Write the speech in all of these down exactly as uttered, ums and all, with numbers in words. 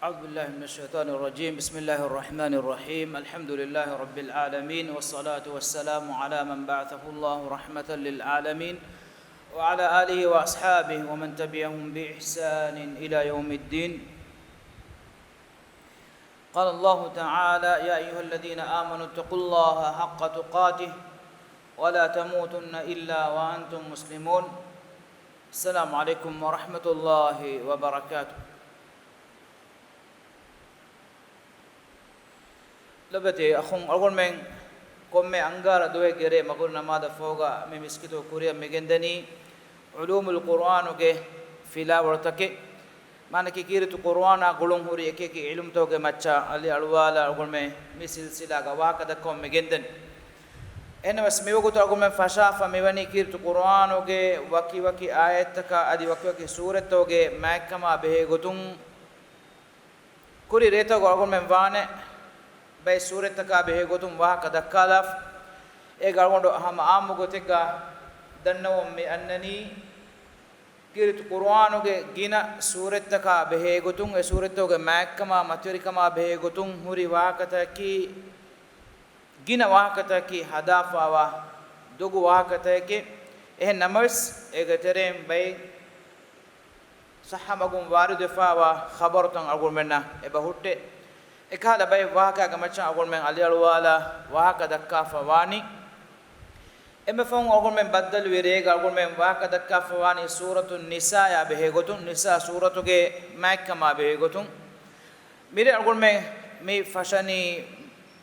أعوذ بالله من الشيطان الرجيم. بسم الله الرحمن الرحيم. الحمد لله رب العالمين، والصلاة والسلام على من بعثه الله رحمة للعالمين، وعلى آله وأصحابه ومن تبعهم بإحسان إلى يوم الدين. قال الله تعالى: يا أيها الذين آمنوا اتقوا الله حق تقاته ولا تموتن إلا وأنتم مسلمون. السلام عليكم ورحمة الله وبركاته. ލޮބުވެތި އަޚުން، އަޅުގަނޑުމެން ކޮންމެ އަންގާރަ ދުވެއްގެ ރޭ މަގުރި ނަމާދަށް ފަހުގަ މި މިސްކިތު ކުރިއަށް މިގެންދަނީ ޢުލޫމުލް ޤުރުއާނުގެ ފިލާވަޅުތަކެއް. މާނަކީ ކީރިތި ޤުރުއާނާ ގުޅުން ހުރި އެކި އެކި ޢިލްމުތަކުގެ މައްޗަށް އަލި އަޅުވާލާ އަޅުގަނޑުމެން މި ސިލްސިލާގަ ވާހަކަ ދައްކަމުން މިގެންދަނީ. އެހެންނަމަވެސް މިވަގުތު އަޅުގަނޑުމެން ފަށާފަ މިވަނީ ކީރިތި ޤުރުއާނުގެ ވަކިވަކި އާޔަތްތަކާ އަދި ވަކިވަކި ސޫރަތްތަކުގެ މާތްކަމާ ބެހޭ ގޮތުން، ކުރި ރޭތަކު އަޅުގަނޑުމެން ވާނެ ބައެއް ސޫރަތްތަކާ ބެހޭ ގޮތުން ވާހަކަ ދައްކާލާފަ. އޭގަ އަޅުގަނޑު ހަމަ އާއްމު ގޮތެއްގަ ދަންނަވަމުން މި އަންނަނީ، ކީރިތި ޤުރުއާނުގެ ގިނަ ސޫރަތްތަކާ ބެހޭ ގޮތުން، އެ ސޫރަތްތަކުގެ މާތްކަމާ މަތިވެރިކަމާ ބެހޭ ގޮތުން ހުރި ވާހަކަތަކަކީ، ގިނަ ވާހަކަތަކަކީ ހަދާފާވާ ދޮގު ވާހަކަތަކެކޭ. އެހެން ނަމަވެސް، އޭގެ ތެރެއިން ބައެއް ޞައްޙަ މަގުން ވާރިދުވެފާވާ ޚަބަރުތައް އަޅުގަނޑުމެންނަށް އެބަ ހުއްޓޭ. އެކަހަލަ ބައެއް ވާހަކައިގެ މައްޗަށް އަޅުގަނޑުމެން އަލިއަޅުވާލާ ވާހަކަ ދައްކާފަ ވާނީ. އެންމެ ފަހުން އަޅުގަނޑުމެން ބައްދަލުވި ރޭގަ އަޅުގަނޑުމެން ވާހަކަ ދައްކާފަ ވާނީ ސޫރަތު ނިސާޔާ ބެހޭ ގޮތުން، ނިސާ ސޫރަތުގެ މާތްކަމާ ބެހޭ ގޮތުން. މިރޭ އަޅުގަނޑުމެން މި ފަށަނީ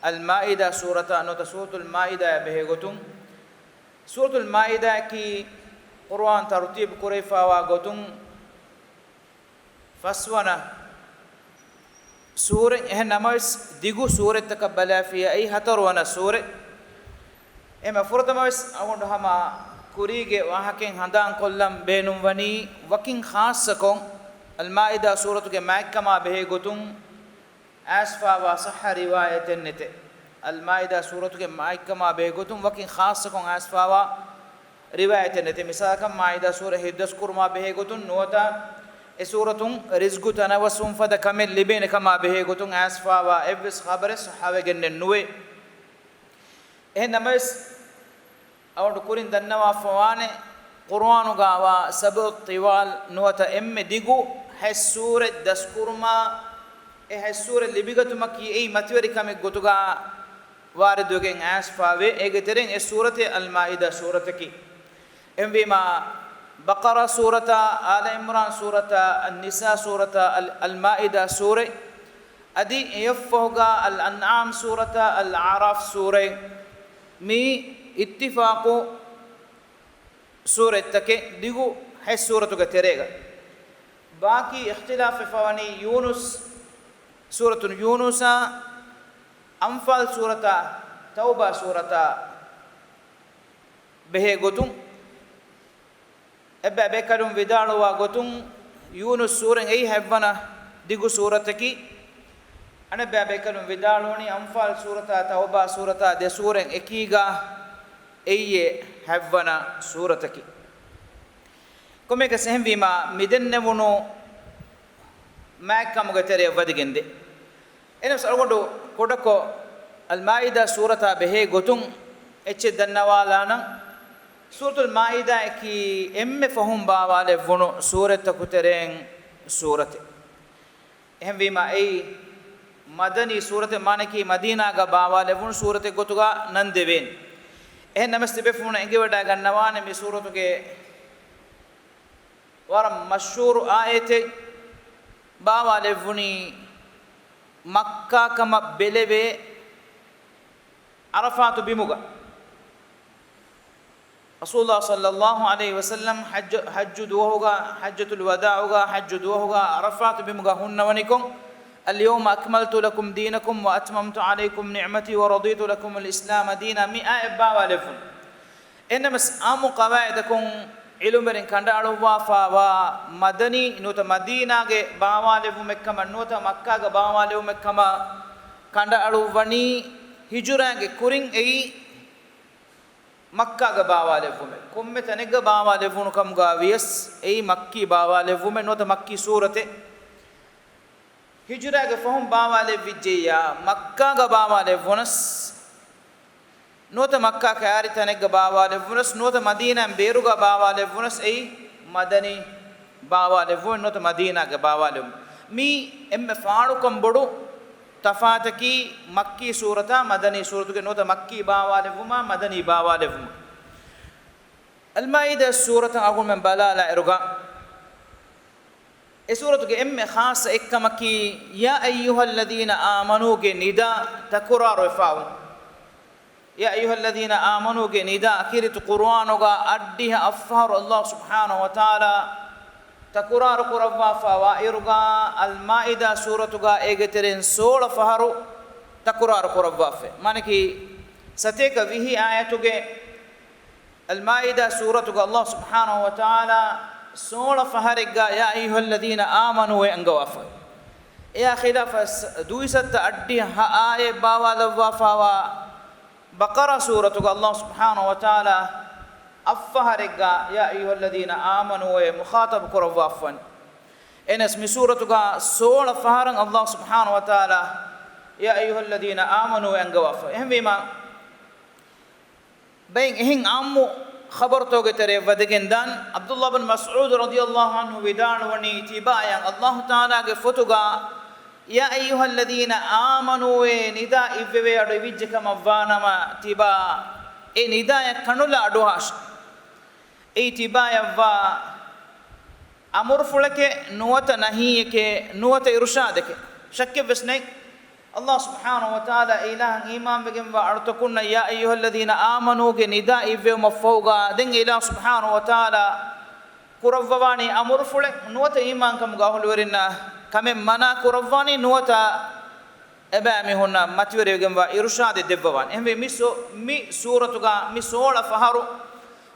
އަލްމާއިދާ ސޫރަތާ ނުވަތަ ސޫރަތުލް މާއިދާޔާ ބެހޭ ގޮތުން. ސޫރަތުލް މާއިދާއަކީ ޤުރުއާން ތަރުތީބު ކުރެވިފާވާ ގޮތުން ފަސްވަނަ ސޫރަތް. އެހެން ނަމަވެސް، ދިގު ސޫރަތްތަކަށް ބަލާފިޔަ އެއީ ހަތަރުވަނަ ސޫރަތް. އެހެންމަ ފުރަތަމަވެސް އަޅުގަނޑު ހަމަ ކުރީގެ ވާހަކައިން ހަނދާންކޮށްލަން ބޭނުންވަނީ، ވަކިން ޚާއްޞަކޮށް އަލްމާއިދާ ސޫރަތުގެ މާތްކަމާ ބެހޭ ގޮތުން އައިސްފާވާ ޞައްޙަ ރިވާޔަތެއް ނެތޭ. އަލްމާއިދާ ސޫރަތުގެ މާތްކަމާ ބެހޭ ގޮތުން ވަކިން ޚާއްޞަކޮށް އައިސްފާވާ ރިވާޔަތެއް ނެތޭ. މިސާލަކަށް، މާއިދާ ސޫރަ ހިތްދަސްކުރުމާ ބެހޭ ގޮތުން ނުވަތަ އެ ސޫރަތުން ރިޒްގު ތަނައްވަސްވުން ފަދަ ކަމެއް ލިބޭނެ ކަމާ ބެހޭ ގޮތުން އައިސްފާވާ އެއްވެސް ޚަބަރެއް ޞައްޙަވެގެންނެއް ނުވޭ. އެހެން ނަމަވެސް، އަޅުގަނޑު ކުރިން ދަންނަވާފަވާނެ، ޤުރުއާނުގައިވާ ސަބުޢު ޠިވާލް ނުވަތަ އެންމެ ދިގު ހަތް ސޫރަތް ދަސްކުރުމާ، އެ ހަތް ސޫރަތް ލިބިގަތުމަކީ އެއީ މަތިވެރި ކަމެއް ގޮތުގަ ވާރިދުވެގެން އައިސްފާވޭ. އޭގެ ތެރެއިން އެއް ސޫރަތެއް އަލްމާއިދާ ސޫރަތަކީ. އެހެންވީމާ، ބަޤަރާ ސޫރަތާ، އާލަ ޢިމްރާން ސޫރަތާ، އައްނިސާ ސޫރަތާ، އަލް، އަލްމާއިދާ ސޫރަތް، އަދި އެއަށްފަހުގަ އަލް އަންޢާމް ސޫރަތާ، އަލް އަޢުރާފް ސޫރަތް، މީ އިއްތިފާޤު ސޫރަތްތަކެއް، ދިގު ހަތް ސޫރަތުގެ ތެރޭގަ. ބާކީ އިޚްތިލާފްވެފަވަނީ ޔޫނުސް، ސޫރަތު ޔޫނުސާ، އަންފާލް ސޫރަތާ، ތައުބާ ސޫރަތާ ބެހޭ ގޮތުން. އެއްބައި ބޭކަލުން ވިދާޅުވާ ގޮތުން، ޔޫނުސް ސޫރަތް އެއީ ހަތްވަނަ ދިގު ސޫރަތަކީ. އަނެއްބައި ބޭކަލުން ވިދާޅުވަނީ، އަންފާލް ސޫރަތާ ތައުބާ ސޫރަތާ ދެ ސޫރަތް އެކީގަ އެއީ ހަތްވަނަ ސޫރަތަކީ. ކޮންމެއަކަސް އެހެންވީމާ، މިދެންނެވުނު މާތްކަމުގެ ތެރެއަށް ވަދެގެންދޭ. އެހެނަސް އަޅުގަނޑު ކުޑަކޮށް އަލްމާއިދާ ސޫރަތާ ބެހޭ ގޮތުން އެއްޗެއް ދަންނަވާލާނަން. ސޫރަތުލް މާއިދާއަކީ އެންމެ ފަހުން ބާވާލެއްވުނު ސޫރަތްތަކު ތެރެއިން ސޫރަތެއް. އެހެންވީމާ، އެއީ މަދަނީ ސޫރަތެއް، މާނައަކީ މަދީނާގަ ބާވާލެވުނު ސޫރަތެއް ގޮތުގަ ނަން ދެވޭނެ. އެހެން ނަމަވެސް ތިބޭފުޅުން އެނގިވަޑައިގަންނަވާނެ މި ސޫރަތުގެ ވަރަށް މަޝްހޫރު އާޔަތެއް ބާވާލެއްވުނީ މައްކާ ކަމަށް ބެލެވޭ ޢަރަފާތު ބިމުގަ. ރަސޫލާ ޞައްލައްލާހު ޢަލައިހި ވަސައްލަމް ޙައްޖު، ޙައްޖު ދުވަހުގަ، ޙައްޖަތުލް ވަދާޢުގަ، ޙައްޖު ދުވަހުގަ ޢަރަފާތު ބިމުގަ ހުންނަވަނިކޮށް، اليوم أكملت لكم دينكم وأتممت عليكم نعمتي ورضيت لكم الإسلام دينا މި އާޔަތް ބާވާލެއްވުނު. އެހެންނަމަވެސް، އާއްމު ޤަވާޢިދަކުން ޢިލްމުވެރިން ކަނޑައަޅުއްވާފާވާ މަދަނީ ނުވަތަ މަދީނާގެ ބާވާލެއްވުމެއްކަމަށް ނުވަތަ މައްކާގަ ބާވާލެއްވުމެއްކަމަށް ކަނޑައަޅުއްވަނީ ހިޖުރާގެ ކުރިން އެއީ މައްކާގަ ބާވާލެއްވުމެއް. ކޮންމެ ތަނެއްގަ ބާވާލެއްވުނު ކަމުގަ ވިޔަސް، އެއީ މައްކީ ބާވާލެއްވުމެއް ނުވަތަ މައްކީ ސޫރަތެއް. ހިޖުރާގެ ފަހުން ބާވާލެއްވިއްޖެއްޔާ، މައްކާގަ ބާވާލެއްވުނަސް، ނުވަތަ މައްކާ ކައިރި ތަނެއްގަ ބާވާލެއްވުނަސް، ނުވަތަ މަދީނާއިން ބޭރުގަ ބާވާލެއްވުނަސް، އެއީ މަދަނީ ބާވާލެއްވުމެއް ނުވަތަ މަދީނާގެ ބާވާލެއްވުމެއް. މީ އެންމެ ފާޅުކަން ބޮޑު ތަފާތަކީ މައްކީ ސޫރަތާ މަދަނީ ސޫރަތުގެ، ނުވަތަ މައްކީ ބާވާލެއްވުމާ މަދަނީ ބާވާލެއްވުމުން. އަލްމާއިދާ ސޫރަތަށް އަޅުގަނޑުމެން ބަލާލާއިރުގަ، އެ ސޫރަތުގެ އެންމެ ޚާއްޞަ އެއްކަމަކީ، يا أيها الذين آمنوا ގެ ނިދާ ތަކުރާރުވެފާވުން. يا أيها الذين آمنوا ގެ ނިދާ ކީރިތި ޤުރުއާނުގަ އަށްޑިހަ އަށްފަހަރު އައްލާހު ސުބްޙާނަހު ވަތަޢާލާ ތަކުރާރު ކުރައްވާފާވާއިރުގަ، އަލްމާއިދާ ސޫރަތުގަ އޭގެ ތެރެއިން ސޯޅަ ފަހަރު ތަކުރާރު ކުރައްވާފައި. މާނައަކީ، ސަތޭކަ ވިހި އާޔަތުގެ އަލްމާއިދާ ސޫރަތުގަ އައްލާހު ސުބްޙާނަހު ވަތަޢާލާ ސޯޅަ ފަހަރެއްގަ يا أيها الذين آمنوا އެ އަންގަވާފައި. އެއާ ޚިލާފަށް ސަ-، ދުއިސައްތަ އަށްޑިހަ އާޔަތް ބާވާލައްވާފާވާ ބަޤަރާ ސޫރަތުގަ އައްލާހު ސުބްޙާނަހު ވަތަޢާލާ އަށްފަހަރެއްގަ يا أيها الذين آمنوا އޭ މުޚާޠަބު ކުރައްވާފަވަނީ. އެހެނަސް މި ސޫރަތުގަ ސޯޅަ ފަހަރަށް އައްލާހު ސުބްޙާނަހު ވަތަޢާލާ يا أيها الذين آمنوا އެ އަންގަވާފަ. އެހެންވީމާ، ބައެއް އެހެން އާއްމު ޚަބަރުތަކުގެ ތެރެއަށް ވަދެގެން ދާން. ޢަބްދުﷲ ބިން މަސްޢޫދު ރަޟިޔަﷲ ޢަންހު ވިދާޅުވަނީ، ތިބާޔަށް އައްލާހު ތަޢާލާގެ ފޮތުގަ يا أيها الذين آمنوا އޭ ނިދާ އިއްވެވޭ އަޑު އިވިއްޖެ ކަމަށް ވާނަމަ، ތިބާ އެ ނިދާޔަށް ކަނުލާ އަޑުއަހާށި. އެއީ ތިބާޔަށްވާ އަމުރުފުޅެކޭ، ނުވަތަ ނަހީއެކޭ، ނުވަތަ އިރުޝާދެކޭ. ޝައްކެއްވެސް ނެތް. އައްލާހު ސުބްޙާނަހު ވަތަޢާލާ އެ އިލާހަށް އީމާންވެގެންވާ އަޅުތަކުންނަށް يا أيها الذين آمنوا ގެ ނިދާ އިއްވެވުމަށްފަހުގަ، ދެން އެ އިލާހު ސުބްޙާނަހު ވަތަޢާލާ ކުރައްވަވާނީ އަމުރުފުޅެއް، ނުވަތަ އީމާންކަމުގަ އަހުލުވެރިންނަށް ކަމެއް މަނާ ކުރައްވާނީ، ނުވަތަ އެބައިމީހުންނަށް މަތިވެރިވެގެންވާ އިރުޝާދެއް ދެއްވަވާނެ. އެހެންވެ، މި ސޫ-، މި ސޫރަތުގަ މި ސޯޅަ ފަހަރު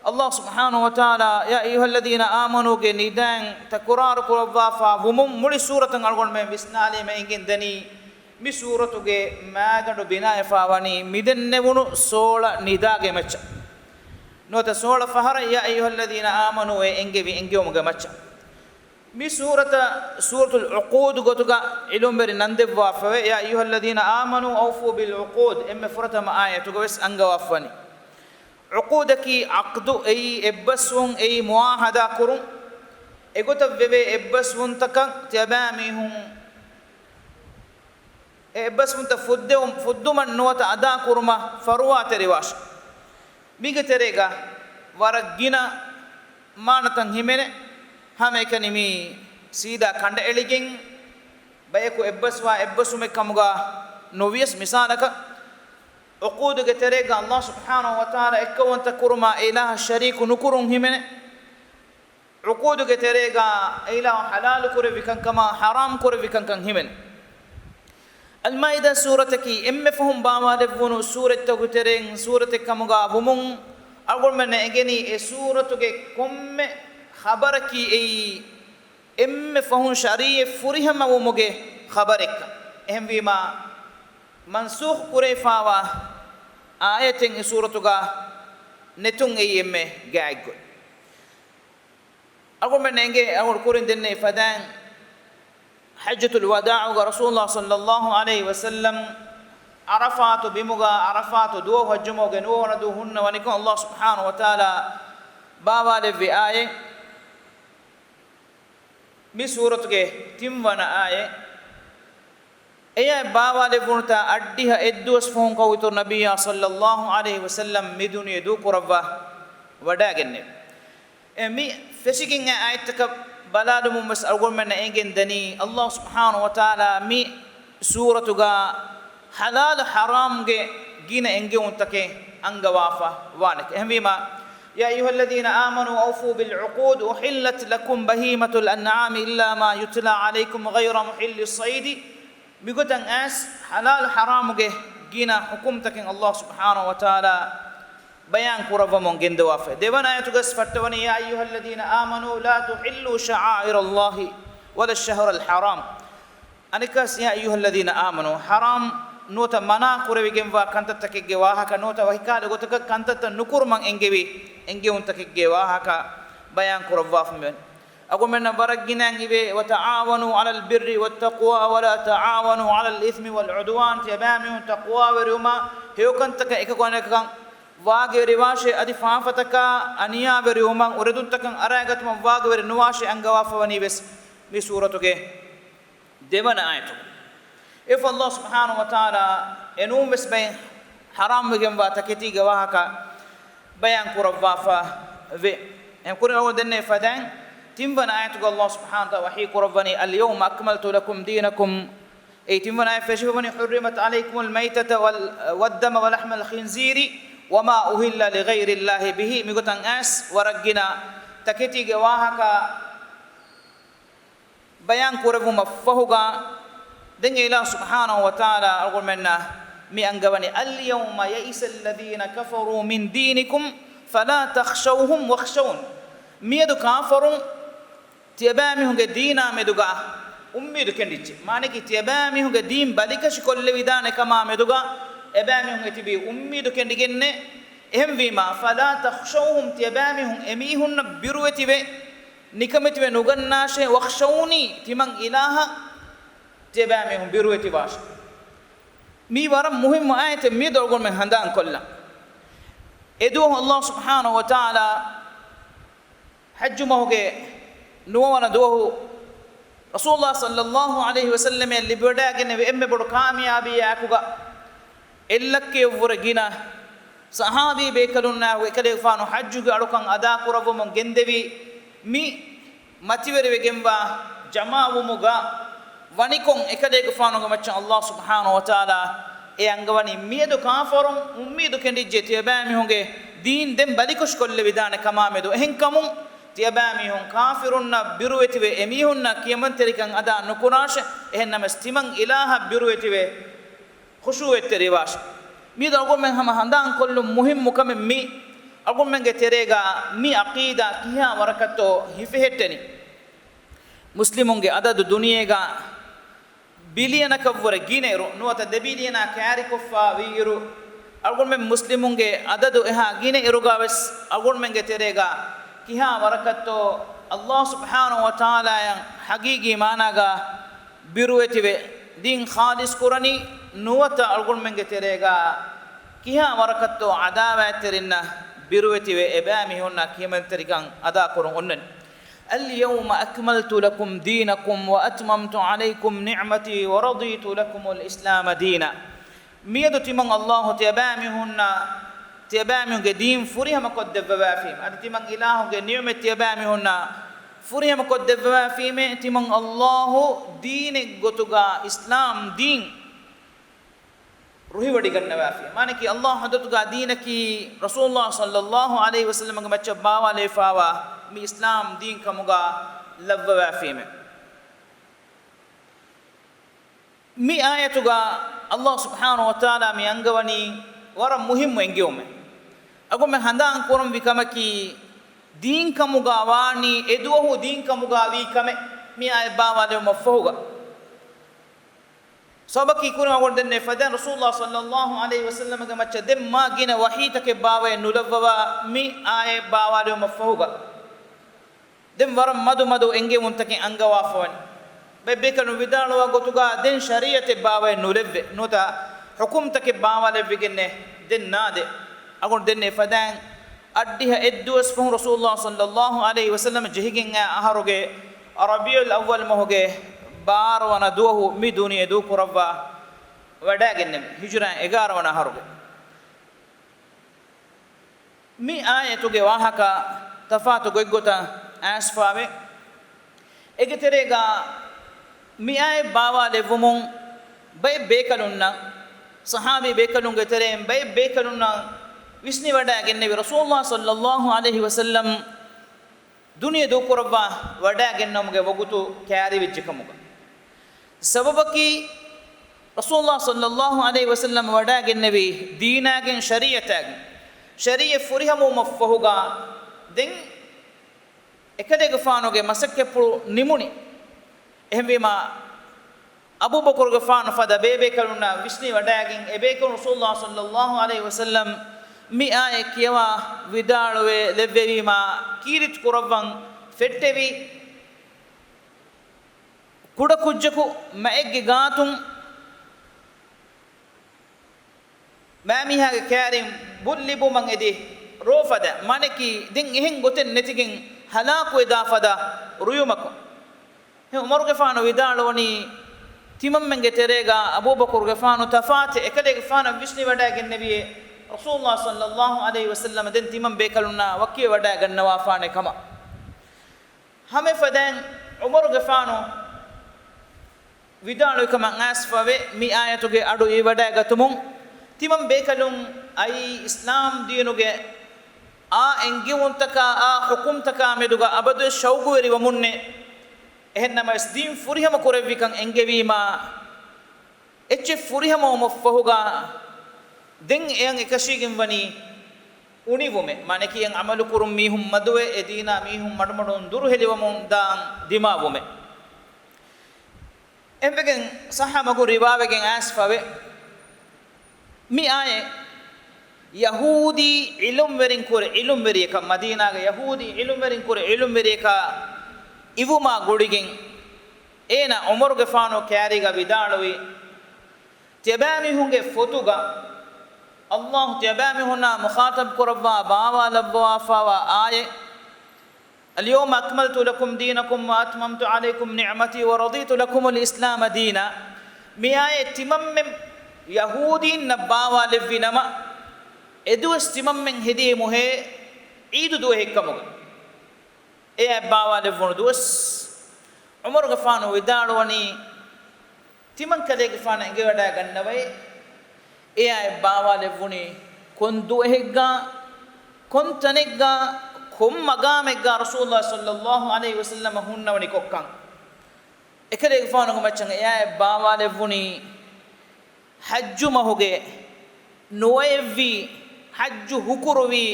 އައްލާހު ސުބްޙާނަހު ވަތަޢާލާ يا أيها الذين آمنوا ގެ ނިދާއިން ތަކުރާރު ކުރައްވާފާ ވުމުން މުޅި ސޫރަތަށް އަޅުގަނޑުމެން ވިސްނާލީމަ އެނގެން ދަނީ، މި ސޫރަތުގެ މާގަނޑު ބިނާވެފާވަނީ މިދެންނެވުނު ސޯޅަ ނިދާގެ މައްޗަށް. ނުވަތަ ސޯޅަ ފަހަރަށް يا أيها الذين آمنوا އެ އެންގެވި އެންގެވުމުގެ މައްޗަށް. މި ސޫރަތަށް ސޫރަތުލް ޢުޤޫދު ގޮތުގަ ޢިލްމުވެރިން ނަންދެއްވާފަވޭ، يا أيها الذين آمنوا أوفوا بالعقود އެންމެ ފުރަތަމަ އާޔަތުގަވެސް އަންގަވާފަވަނީ. ޢުޤޫދަކީ ޢަޤްދު އެއީ އެއްބަސްވުން އެއީ މުޢާހަދާ ކުރުން. އެގޮތަށް ވެވޭ އެއްބަސްވުންތަކަށް ތިޔަބައިމީހުން އެ އެއްބަސްވުންތައް ފުއްދެވުން، ފުއްދުމަށް ނުވަތަ އަދާކުރުމަށް ފަރުވާތެރިވާށި. މީގެ ތެރޭގަ ވަރަށް ގިނަ މާނަތައް ހިމެނޭ. ހަމައެކަނި މީ ސީދާ ކަނޑައެޅިގެން ބަޔަކު އެއްބަސްވާ އެއްބަސްވުމެއް ކަމުގަ ނުވިޔަސް، މިސާލަކަށް، ޢުޤޫދުގެ ތެރޭގަ އައްލާހު ސުބްޙާނަހު ވަތަޢާލާ އެއްކައުވަންތަ ކުރުމާ އެ އިލާހަށް ޝަރީކު ނުކުރުން ހިމެނޭ. ޢުޤޫދުގެ ތެރޭގަ އެ އިލާހު ޙަލާލު ކުރެއްވި ކަންކަމާ ޙަރާމް ކުރެއްވި ކަންކަން ހިމެނޭ. އަލްމާއިދާ ސޫރަތަކީ އެންމެ ފަހުން ބާވާލެއްވުނު ސޫރަތްތަކުގެ ތެރެއިން ސޫރަތެއް ކަމުގަ ވުމުން، އަޅުގަނޑުމެންނަށް އެނގެނީ އެ ސޫރަތުގެ ކޮންމެ ޚަބަރަކީ އެއީ އެންމެ ފަހުން ޝަރީޢަތް ފުރިހަމަވުމުގެ ޚަބަރެއްކަން. އެހެންވީމާ، މަންސޫޚް ކުރެވިފާވާ އާޔަތެއް އެ ސޫރަތުގަ ނެތުން އެއީ އެންމެ ގާތްގޮތް. އަޅުގަނޑުމެން އެނގޭ، އަޅުގަނޑު ކުރިން ދެންނެވި ފަދައިން، ޙައްޖަތުލް ވަދާޢުގަ ރަސޫލުﷲ ޞައްލަﷲ ޢަލައިހި ވަސައްލަމް ޢަރަފާތު ބިމުގަ ޢަރަފާތު ދުވަހު ޙައްޖުމަގުގެ ނުވަވަނަ ދުވަހު ހުންނަވަނިކޮށް، އައްލާހު ސުބްޙާނަހު ވަތަޢާލާ ބާވާލެއްވި އާޔަތް، މި ސޫރަތުގެ ތިންވަނަ އާޔަތް. އެއާ ބާވާލެއްވުނުތާ އަށްޑިހަ އެއްދުވަސް ފަހުން ކައުތުރު ނަބިއްޔާ ޞައްލަﷲ ޢަލައިހި ވަސައްލަމް މި ދުނިޔެ ދޫކުރައްވާ ވަޑައިގެންނެވި. އެ މި ފެށިގެން އައި އާޔަތްތަކަށް ބަލާލުމުން ވެސް އަޅުގަނޑުމެންނަށް އެނގެން ދަނީ، އައްލާހު ސުބްޙާނަހު ވަތަޢާލާ މި ސޫރަތުގަ ޙަލާލު ޙަރާމްގެ ގިނަ އެންގެވުންތަކެއް އަންގަވާފަ ވާނެކަން. އެހެންވީމާ، يا أيها الذين آمنوا أوفوا بالعقود أحلت لكم بهيمة الأنعام إلا ما يتلى عليكم غير محلي الصيد މިގޮތަށް އައިސް ޙަލާލު ޙަރާމުގެ ގިނަ ޙުކުމްތަކެއް އައްލާހު ސުބްޙާނަހު ވަތަޢާލާ ބަޔާން ކުރައްވަމުން ގެންދަވާފައި. ދެވަނަ އާޔަތުގަސް ފައްޓަވަނީ، يا أيها الذين آمنوا لا تحلوا شعائر الله ولا الشهر الحرام. އަނެއްކާސް، يا أيها الذين آمنوا، ޙަރާމް ނުވަތަ މަނާ ކުރެވިގެންވާ ކަންތައްތަކެއްގެ ވާހަކަ ނުވަތަ ވަކިކާލެ ގޮތަކަށް ކަންތައްތައް ނުކުރުމަށް އެންގެވި އެންގެވުންތަކެއްގެ ވާހަކަ ބަޔާން ކުރައްވާފަ މިވަނީ. އަޅުގަނޑުމެންނަށް ވަރަށް ގިނައިން އިވޭ، وتعاونوا على البر والتقوى ولا تعاونوا على الإثم والعدوان، ތިޔަބައިމީހުން ތަޤްވާވެރިވުމާ ހެޔޮކަންތަކަށް އެކަކު އަނެކަކަށް ވާގިވެރިވާށޭ، އަދި ފާފަތަކާ އަނިޔާވެރިވުމަށް އުރެދުންތަކަށް އަރާގަތުމަށް ވާގިވެރި ނުވާށޭ އަންގަވާފަވަނީ ވެސް މި ސޫރަތުގެ ދެވަނަ އާޔަތު. އެފަ ﷲ ސުބްޙާނަހޫ ވަތަޢާލާ އެނޫން ވެސް ބައެއް ޙަރާމްވެގެންވާ ތަކެތީގެ ވާހަކަ ބަޔާން ކުރައްވާފަ ވޭ. އެހެން ކުރިން އަޅުގަނޑު ދެންނެވި ފަދައިން ތިންވަނަ އާޔަތުގަ ﷲ ސުބްޙާނަހޫ ވަތަޢާލާ ވަޙީ ކުރައްވަނީ، اليوم أكملت لكم دينكم. އެއީ ތިންވަނަ އާޔަތް ފެށިފަވަނީ، حرمت عليكم الميتة وال-، والدم ولحم الخنزير وما أهل لغير الله به. މިގޮތަށް އައިސް ވަރަށް ގިނަ ތަކެތީގެ ވާހަކަ ބަޔާން ކުރެއްވުމަށް ފަހުގަ، ދެން އިލާހު ސުބްޙާނަހޫ ވަތަޢާލާ އަޅުގަނޑުމެންނަށް މި އަންގަވަނީ، اليوم يئس الذين كفروا من دينكم فلا تخشوهم واخشون. މިއަދު ކާފަރުން ތިޔަބައިމީހުންގެ ދީނާ މެދުގަ އުއްމީދު ކެނޑިއްޖެ. މާނައަކީ، ތިޔަބައިމީހުންގެ ދީން ބަލިކަށި ކޮށްލެވިދާނެ ކަމާ މެދުގަ އެބައިމީހުން އެތިބީ އުއްމީދު ކެނޑިގެންނޭ. އެހެންވީމާ، فلا تخشوهم، ތިޔަބައިމީހުން އެމީހުންނަށް ބިރުވެތިވެ، ނިކަމެތިވެ ނުގަންނާށޭ، واخشوني، ތިމަން އިލާހަށް ތިޔަބައިމީހުން ބިރުވެތިވާށޭ. މީ ވަރަށް މުހިއްމު އާޔަތެއް، މިއަދު އަޅުގަނޑުމެން ހަނދާން ކޮށްލަން. އެދުވަހު ﷲ ސުބްޙާނަހޫ ވަތަޢާލާ ޙައްޖު މަހުގެ ނުވަވަނަ ދުވަހު ރަސޫލުﷲ ޞައްލައްލާހު ޢަލައިހި ވަސައްލަމަށް ލިބިވަޑައިގެންނެވި އެންމެ ބޮޑު ކާމިޔާބީއާއެކުގަ އެއްލައްކައަށްވުރެ ގިނަ ޞަޙާބީ ބޭކަލުންނާއެކު އެކަލޭގެފާނު ޙައްޖުގެ އަޅުކަން އަދާކުރައްވަމުން ގެންދެވި މި މަތިވެރިވެގެންވާ ޖަމާވުމުގަ ވަނިކޮށް އެކަލޭގެފާނުގެ މައްޗަށް ﷲ ސުބްޙާނަހޫ ވަތަޢާލާ އެ އަންގަވަނީ، މިއަދު ކާފަރުން އުއްމީދު ކެނޑިއްޖެ ތިޔަބައިމީހުންގެ ދީން ދެން ބަލިކަށިކޮށްލެވިދާނެ ކަމާމެދު. އެހެންކަމުން ތިޔަބައިމީހުން ކާފިރުންނަށް ބިރުވެތިވެ، އެމީހުންނަށް ކިޔަމަންތެރިކަން އަދާ ނުކުރާށެ. އެހެންނަމަވެސް ތިމަން އިލާހަށް ބިރުވެތިވެ، ޚުޝޫޢަތްތެރިވާށެ. މިއަދު އަޅުގަނޑުމެން ހަމަ ހަނދާންކޮށްލުން މުހިއްމު ކަމެއް މީ. އަޅުގަނޑުމެންގެ ތެރޭގަ މި ޢަޤީދާ ކިހާ ވަރަކަށްތޯ ހިފެހެއްޓެނީ؟ މުސްލިމުންގެ އަދަދު ދުނިޔޭގަ ބިލިއަނަކަށްވުރެ ގިނައިރު، ނުވަތަ ދެ ބިލިއަނާ ކައިރިކޮށްފަ ވީއިރު، އަޅުގަނޑުމެން މުސްލިމުންގެ އަދަދު އެހާ ގިނައިރުގަ ވެސް އަޅުގަނޑުމެންގެ ތެރޭގަ ކިހާ ވަރަކަށްތޯ ﷲ ސުބްޙާނަހޫ ވަތަޢާލާއަށް ޙަޤީޤީ މާނާގަ ބިރުވެތިވެ، ދީން ޚާލިޞް ކުރަނީ، ނުވަތަ އަޅުގަނޑުމެންގެ ތެރޭގަ ކިހާ ވަރަކަށްތޯ ޢަދާވާތްތެރިންނަށް ބިރުވެތިވެ، އެބައިމީހުންނަށް ކިޔަމަންތެރިކަން އަދާކުރަން އޮންނަނީ. اليوم أكملت لكم دينكم وأتممت عليكم نعمتي ورضيت لكم الإسلام دينا. މިއަދު ތިމަން ﷲ ތިޔަބައިމީހުންނަށް ތިޔަބައިމީހުންގެ ދީން ފުރިހަމަ ކޮށްދެއްވަވާފީމެ. އަދި ތިމަން އިލާހުގެ ނިޢުމަތް ތިޔަބައިމީހުންނަށް ފުރިހަމަ ކޮށްދެއްވަވާފީމެ. ތިމަން ﷲ ދީނެއްގޮތުގަ އިސްލާމް ދީން ރުހިވޮޑިގަންނަވާފި. މާނައަކީ، ﷲ ޙަޟްރަތުގަ ދީނަކީ ރަސޫލުﷲ ޞައްލައްލާހު ޢަލައިހި ވަސައްލަމްގެ މައްޗަށް ބާވާލެވިފައިވާ މި އިސްލާމް ދީން ކަމުގަ ލައްވަވާފީމެ. މި އާޔަތުގަ ﷲ ސުބްޙާނަހޫ ވަތަޢާލާ މި އަންގަވަނީ ވަރަށް މުހިއްމު އެންގެވުމެއް. އަޅުގަނޑުމެން ހަނދާން ކުރަންވީ ކަމަކީ، ދީން ކަމުގަ ވާނީ އެދުވަހު ދީން ކަމުގަ ވީ ކަމެއް މި އާޔަތް ބާވާލެވުމަށްފަހުގަ. ސަބަބަކީ ކުރިން އަޅުގަނޑު ދެންނެވި ފަދައިން ރަސޫލުﷲ ޞައްލައްލާހު ޢަލައިހި ވަސައްލަމްގެ މައްޗަށް ދެން މާ ގިނަ ވަޙީތަކެއް ބާވައެއް ނުލައްވަވާ މި އާޔަތް ބާވާލެވުމަށްފަހުގަ، ދެން ވަރަށް މަދު މަދު އެންގެވުންތަކެއް އަންގަވާފަވަނީ. ބައެއް ބޭކަލުން ވިދާޅުވާ ގޮތުގަ ދެން ޝަރީޢަތެއް ބާވައެއް ނުލެއްވޭ، ނުވަތަ ޙުކުމްތަކެއް ބާވާލެއްވިގެންނެއް ދެން ނާދޭ. އަޅުގަނޑު ދެންނެވި ފަދައިން އަށްޑިހަ އެއްދުވަސް ފަހުން ރަސޫލުﷲ ޞައްލައްލާހު ޢަލައިހި ވަސައްލަމް ޖެހިގެން އައި އަހަރުގެ ރަބީޢުލް އައްވަލް މަހުގެ ބާރަ ވަނަ ދުވަހު މި ދުނިޔެ ދޫކުރައްވާ ވަޑައިގެންނެވި، ހިޖުރާ އެގާރަ ވަނަ އަހަރުގެ. މި އާޔަތުގެ ވާހަކަ ތަފާތު ގޮތްގޮތަށް އައިސްފަވޭ. އޭގެ ތެރޭގަ މި އާޔަތް ބާވާލެއްވުމުން ބައެއް ބޭކަލުންނަށް، ޞަޙާބީ ބޭކަލުންގެ ތެރެއިން ބައެއް ބޭކަލުންނަށް ވިސްނިވަޑައިގެންނެވި، ރަސޫލުﷲ ޞައްލައްލާހު ޢަލައިހި ވަސައްލަމް ދުނިޔެ ދޫކުރައްވާ ވަޑައިގެންނެވުމުގެ ވަގުތު ކައިރިވެއްޖެ ކަމުގަ. ސަބަބަކީ، ރަސޫލުﷲ ޞައްލައްލާހު ޢަލައިހި ވަސައްލަމް ވަޑައިގެންނެވީ ދީނާގެން ޝަރީޢަތާގެން. ޝަރީޢަތް ފުރިހަމަވުމަށްފަހުގަ ދެން އެކަލޭގެފާނުގެ މަސައްކަތްޕުޅު ނިމުނީ. އެހެންވީމާ، އަބޫބަކުރުގެފާނު ފަދަ ބޭބޭކަލުންނާ ވިސްނިވަޑައިގެން، އެބޭކަލުން ރަސޫލުﷲ ޞައްލައްލާހު ޢަލައިހި ވަސައްލަމް މި އާޔަތް ކިޔަވާ ވިދާޅުވެ ލެއްވެވީމާ، ކީރިތި ކުރައްވަން ފެއްޓެވި، ކުޑަކުއްޖަކު މައެއްގެ ގާތުން މާމީހާގެ ކައިރިން ބުއްލިބުމަށް އެދި ރޯފަދަ މަނެކީ ދެން އެހެން ގޮތެއް ނެތިގެން ހަލާކުވެދާފަދަ ރުޔުމަކުން. އެ ޢުމަރުގެފާނު ވިދާޅުވަނީ، ތިމަންމެންގެ ތެރޭގާ އަބޫބަކުރުގެފާނު ތަފާތެއް އެކަލޭގެފާނަށް ވިސްނިވަޑައިގެންނެވިއޭ، ރަސޫލުﷲ ޞައްލަﷲ ޢަލައިހި ވަސައްލަމަ ދެން ތިމަން ބޭކަލުންނާ ވަކިވެވަޑައިގަންނަވާފާނެ ކަމަށް. ހަމައެފަދައިން ޢުމަރުގެފާނު ވިދާޅުވިކަމަށް އައިސްފަވޭ، މި އާޔަތުގެ އަޑު އިވިވަޑައިގަތުމުން ތިމަން ބޭކަލުން އައީ އިސްލާމް ދީނުގެ އާ އެންގެވުންތަކާ އާ ޙުކުމްތަކާ މެދުގަ އަބަދުވެސް ޝައުގުވެރިވަމުންނޭ. އެހެންނަމަވެސް ދީން ފުރިހަމަ ކުރެއްވިކަން އެންގެވީމާ، އެއްޗެއް ފުރިހަމަވުމަށްފަހުގަ ދެން އެޔަށް އެކަށީގެން ވަނީ އުނިވުމެއް. މާނައަކީ އެއަށް ޢަމަލުކުރުން މީހުން މަދުވެ، އެ ދީނާ މީހުން މަޑުމަޑުން ދުރުހެލިވަމުން ދާން ދިމާވުމެއް. އެހެންވެގެން ޞައްޙަ މަގުން ރިވާވެގެން އައިސްފަވޭ، މި އާޔަތް ޔަހޫދީ ޢިލްމުވެރިން ކުރެ، ޢިލްމުވެރިޔަކަށް، މަދީނާގެ ޔަހޫދީ ޢިލްމުވެރިން ކުރެ، ޢިލްމުވެރިޔަކާ އިވުމާ ގުޅިގެން، އޭނާ ޢުމަރުގެފާނު ކައިރީގަ ވިދާޅުވި، ތިޔަބައިމީހުންގެ ފޮތުގަ ﷲ ތިޔަބައިމީހުންނާ މުޚާޠަބް ކުރައްވާ ބާވާލައްވާފާވާ އާޔަތް، اليوم أكملت لكم دينكم وأتممت عليكم نعمتي ورضيت لكم الإسلام دينا. މި އާޔަތް ތިމަންމެން ޔަހޫދީންނަށް ބާވާލެއްވި ނަމަ، އެދުވަސް ތިމަންމެން ހެދީމުހޭ ޢީދު ދުވަހެއްކަމުގަ. އެ އާޔަތް ބާވާލެއްވުނު ދުވަސް ޢުމަރުގެފާނު ވިދާޅުވަނީ، ތިމަން ކަލޭގެފާނަށް އެނގިވަޑައިގަންނަވައޭ، އެ އާޔަތް ބާވާލެއްވުނީ ކޮން ދުވަހެއްގާ، ކޮން ތަނެއްގާ، ކޮން މަގާމެއްގާ ރަސޫލުﷲ ޞައްލަﷲ ޢަލައިހި ވަސައްލަމަ ހުންނަވަނިކޮށްކަން. އެކަލޭގެފާނުގެ މައްޗަށް އެ އާޔަތް ބާވާލެއްވުނީ، ޙައްޖު މަހުގެ ނުވައެއްވީ، ޙައްޖު ހުކުރުވީ،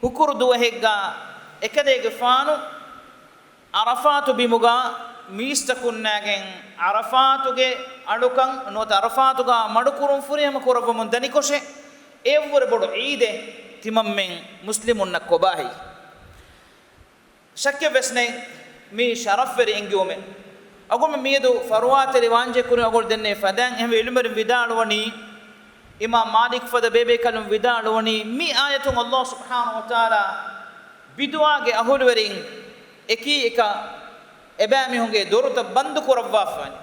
ހުކުރު ދުވަހެއްގާ އެކަލޭގެފާނު ޢަރަފާތު ބިމުގާ މީސްތަކުންނާގެން ޢަރަފާތުގެ އަޅުކަން ނުވަތަ ޢަރަފާތުގާ މަޑުކުރުން ފުރިހަމަ ކުރައްވަމުން ދަނިކޮށެ، އެއަށްވުރެ ބޮޑު ޢީދެއް ތިމަންމެން މުސްލިމުންނަށް ކޮބާހެއް؟ ޝައްކެއްވެސް ނެތް، މީ ޝަރަފްވެރި އެންގެވުމެއް. އަޅުގަނޑުމެން މިއަދު ފަރުވާތެރި ވާންޖެ ކުރިން އަޅުގަނޑު ދެންނެވި ފަދައިން އެހެންވެ ޢިލްމުވެރިން ވިދާޅުވަނީ، އިމާމް މާލިކް ފަދަ ބޭބޭކަލުން ވިދާޅުވަނީ، މި އާޔަތުން ﷲ ސުބްޙާނަހޫ ވަތަޢާލާ ބިދުޢާގެ އަހުލުވެރިން އެކީ އެކަށް އެބައިމީހުންގެ ދޮރުތައް ބަންދު ކުރައްވާފަވަނީ.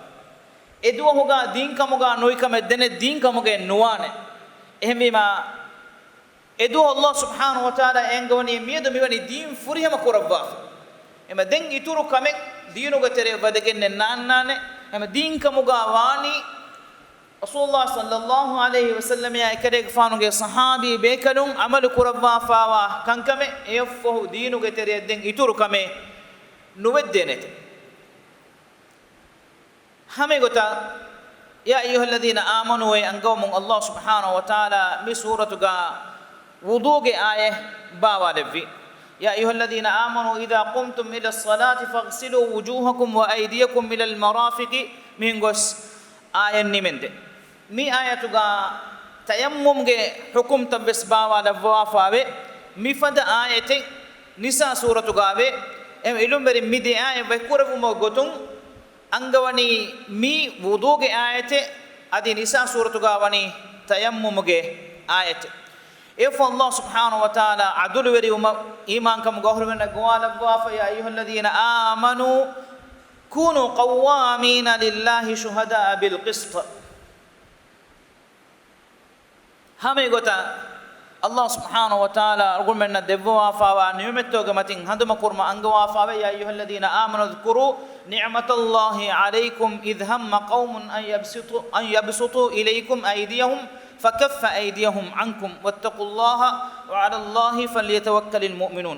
އެ ދުވަހުގަ ދީންކަމުގަ ނުވިކަމެއް ދެނެ ދީންކަމުގައެއް ނުވާނެ. އެހެންވީމާ، އެދުވަހު ﷲ ސުބްޙާނަހޫ ވަތަޢާލާ އެންގެވަނީ މިއަދު މިވަނީ ދީން ފުރިހަމަ ކުރައްވާފަ. އެމަ ދެން އިތުރު ކަމެއް ދީނުގެ ތެރެއަށް ވަދެގެންނެއް ނާންނާނެ. އެމަ ދީންކަމުގަ ވާނީ ރަސޫލުﷲ ޞައްލަﷲ ޢަލައިހި ވަސައްލަމައާ އެކަލޭގެފާނުގެ ޞަޙާބީ ބޭކަލުން ޢަމަލު ކުރައްވާފާވާ ކަންކަމެއް. އެއަށްފަހު ދީނުގެ ތެރެއަށް ދެން އިތުރު ކަމެއް ނުވެއްދޭނެތެ. ހަމައެގޮތަށް، يا أيها الذين آمنوا އޭ އަންގަވަމުން ﷲ ސުބްޙާނަހޫ ވަތަޢާލާ މި ސޫރަތުގަ ވުޟޫގެ އާޔަތް ބާވާލެއްވި. يا أيها الذين آمنوا إذا قمتم إلى الصلاة فاغسلوا وجوهكم وأيديكم إلى المرافق މިހެން ގޮސް އާޔަތް ނިމެންދެ. މި އާޔަތުގަ ތަޔައްމުމްގެ ޙުކުމްތައްވެސް ބާވާލައްވާފާވޭ. މިފަދަ އާޔަތެއް ނިސާ ސޫރަތުގައެވެ. އެހެން ޢިލްމުވެރިން މި ދެ އާޔަތް ވެއްކުރެއްވުމުގެ ގޮތުން އަންގަވަނީ މީ ވުޟޫގެ އާޔަތެއް، އަދި ނިސާ ސޫރަތުގަ ވަނީ ތަޔައްމުމުގެ އާޔަތެއް. އެއަށްފަހު ﷲ ސުބްޙާނަހޫ ވަތަޢާލާ ޢަދުލުވެރިވުމަށް އީމާންކަމުގެ އަހުލުވެރިންނަށް ގޮވާލައްވާފަ، يا أيها الذين آمنوا كونوا قوامين لله شهداء بالقسط. ހަމައެގޮތަށް، ﷲ ސުބްޙާނަހޫ ވަތަޢާލާ އަޅުގަނޑުމެންނަށް ދެއްވަވާފާވާ ނިޢުމަތްތަކުގެ މަތިން ހަނދުމަކުރުމަށް އަންގަވާފާވޭ، يا أيها الذين آمنوا اذكروا نعمة الله عليكم إذ هم قوم أن يبسطوا، أن يبسطوا إليكم أيديهم فكف أيديهم عنكم واتقوا الله وعلى الله فليتوكل المؤمنون.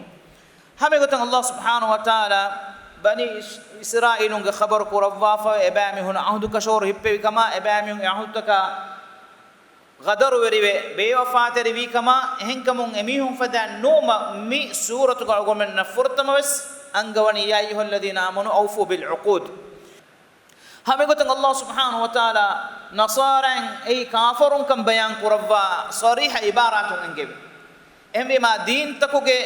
ހަމައެގޮތަށް ﷲ ސުބްޙާނަހޫ ވަތަޢާލާ ބަނީ އިސް-، އިސްރާއީލުންގެ ޚަބަރު ކުރައްވާފަ، އެބައިމީހުން ޢަހުދު ކަށަވަރު ހިއްޕެވި ކަމާ، އެބައިމީހުން އެ ޢަހުދުތަކާ ޣަދަރުވެރިވެ ބޭވަފާތެރިވީ ކަމާ، އެހެންކަމުން އެމީހުން ފަދައިން ނުވުމަށް މި ސޫރަތުގަ އަޅުގަނޑުމެންނަށް ފުރަތަމަވެސް އަންގަވަނީ، يا أيها الذين آمنوا أوفوا بالعقود. ހަމައެގޮތަށް ﷲ ސުބްޙާނަހޫ ވަތަޢާލާ ނަޞާރާއިން އެއީ ކާފަރުންކަން ބަޔާން ކުރައްވާ ޞަރީޙަ ޢިބާރާތުން އެންގެވި. އެހެންވީމާ، ދީންތަކުގެ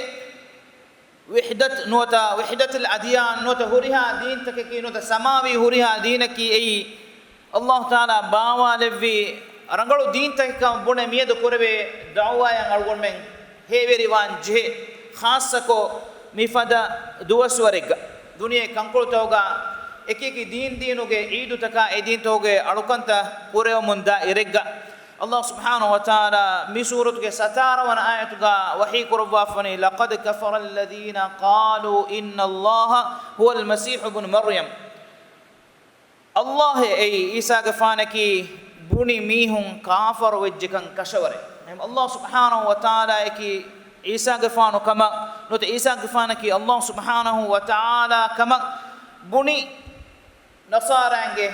ވިޙްދަތު ނުވަތަ ވިޙްދަތުލް އަދްޔާން ނުވަތަ ހުރިހާ ދީންތަކަކީ ނުވަތަ ސަމާވީ ހުރިހާ ދީނަކީ އެއީ އައްލާހު ތަޢާލާ ބާވާލެއްވި ރަނގަޅު ދީންތަކެއްކަމަށް ބުނެ މިއަދު ކުރެވޭ ދަޢުވާޔަށް އަޅުގަނޑުމެން ހޭވެރިވާން ޖެހޭ. ޚާއްޞަކޮށް މިފަދަ ދުވަސްވަރެއްގަ ދުނިޔެ ކަންކޮޅުތަކުގަ އެކިއެކި ދީން ދީނުގެ ޢީދުތަކާ އެދީންތަކުގެ އަޅުކަންތައް ކުރެވެމުން ދާ އިރެއްގަ، އައްލާހު ސުބްޙާނަހު ވަތަޢާލާ މި ސޫރަތުގެ ސަތާރަ ވަނަ އާޔަތުގަ ވަޙީ ކުރައްވާފަވަނީ، لَقَدْ كَفَرَ الَّذِينَ قَالُوا إِنَّ اللَّهَ هُوَ الْمَسِيحُ ابْنُ مَرْيَمَ. އައްލާހެއް އެއީ ޢީސާގެފާނަކީ ބުނި މީހުން ކާފަރު ވެއްޖެކަން ކަށަވަރެއް. އެހެން އައްލާހު ސުބްޙާނަހު ވަތަޢާލާއަކީ ޢީސާގެފާނު ކަމަށް ނުވަތަ ޢީސާގެފާނަކީ އައްލާހު ސުބްޙާނަހު ވަތަޢާލާ ކަމަށް ބުނި ނަޞާރާއިންގެ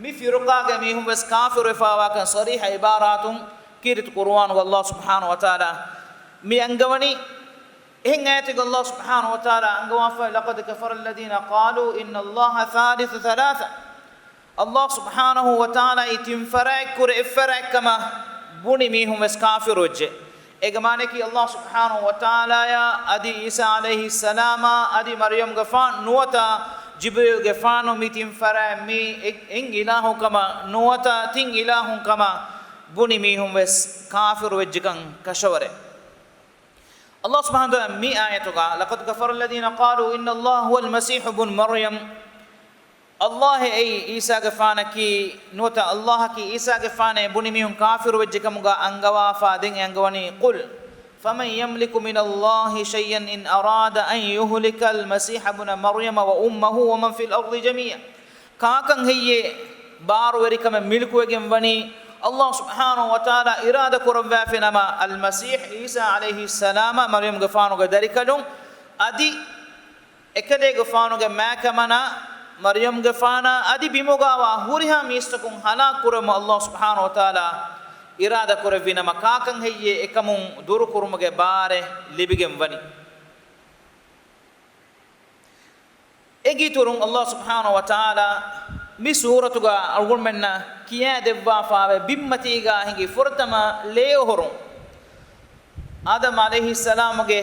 މި ފިރުޤާގެ މީހުން ވެސް ކާފިރުވެފާވާކަން ޞަރީޙަ ޢިބާރާތުން ކީރިތި ޤުރުއާނުގަ އައްލާހު ސުބްޙާނަހު ވަތަޢާލާ މި އަންގަވަނީ. އެހެން އާޔަތެއްގަ އައްލާހު ސުބްޙާނަހު ވަތަޢާލާ އަންގަވާފަ، لَقَدْ كَفَرَ الَّذِينَ قَالُوا إِنَّ اللَّهَ ثَالِثُ ثَلَاثَةٍ. އައްލާހު ސުބްޙާނަހު ވަތަޢާލާ އީ ތިން ފަރާތްކުރެ އެއްފަރާތްކަމަށް ބުނި މީހުން ވެސް ކާފިރުވެއްޖެ. އޭގެ މާނައަކީ އައްލާހު ސުބްޙާނަހު ވަތަޢާލާޔާ އަދި ޢީސާ ޢަލައިހިއްސަލާމާ އަދި މަރްޔަމްގެފާނު ނުވަތަ ޖިބްރީލްގެފާނު މި ތިން ފަރާތް މީ އެއް، އެއް އިލާހު ކަމަށް ނުވަތަ ތިން އިލާހުން ކަމަށް ބުނި މީހުން ވެސް ކާފިރުވެއްޖެކަން ކަށަވަރެއް. އައްލާހު ސުބްޙާނަހު ވަތަޢާލާ މި އާޔަތުގަ، لَقَدْ كَفَرَ الَّذِينَ قَالُوا إِنَّ اللَّهَ هُوَ الْمَسِيحُ ابْنُ مَرْيَمَ، އައްލާހެއް އެއީ ޢީސާގެފާނަކީ ނުވަތަ އައްލާހަކީ ޢީސާގެފާނޭ ބުނި މީހުން ކާފިރު ވެއްޖެކަމުގަ އަންގަވާފާ ދެން އެ އަންގަވަނީ، قُلْ فَمَنْ يَمْلِكُ مِنَ اللَّهِ شَيْئًا إِنْ أَرَادَ أَنْ يُهْلِكَ الْمَسِيحَ ابْنَ مَرْيَمَ وَأُمَّهُ وَمَنْ فِي الْأَرْضِ جَمِيعًا. ކާކަން ހެއްޔޭ ބާރުވެރިކަމެއް މިލްކުވެގެން ވަނީ؟ އައްލާހު ސުބްޙާނަހު ވަތަޢާލާ އިރާދަ ކުރައްވާފި ނަމަ، އަލްމަސީޙް ޢީސާ ޢަލައިހިއްސަލާމާ މަރްޔަމްގެފާނުގެ ދަރިކަލުން އަދި އެކަލޭގެފާނުގެ މާތްކަމަނާ މަރްޔަމްގެފާނާ އަދި ބިމުގަވާ ހުރިހާ މީސްތަކުން ހަލާކު ކުރަމުން އައްލާހު ސުބްޙާނަހު ވަތަޢާލާ އިރާދަ ކުރެއްވި ނަމަ، ކާކަން ހެއްޔޭ އެކަމުން ދުރުކުރުމުގެ ބާރެއް ލިބިގެން ވަނީ؟ އޭގެ އިތުރުން އައްލާހު ސުބްޙާނަހު ވަތަޢާލާ މި ސޫރަތުގަ އަޅުގަނޑުމެންނަށް ކިޔާދެއްވާފާވޭ ބިންމަތީގަ ހިނގި ފުރަތަމަ ލޭއޮހޮރުން އާދަމް ޢަލައިހިއްސަލާމުގެ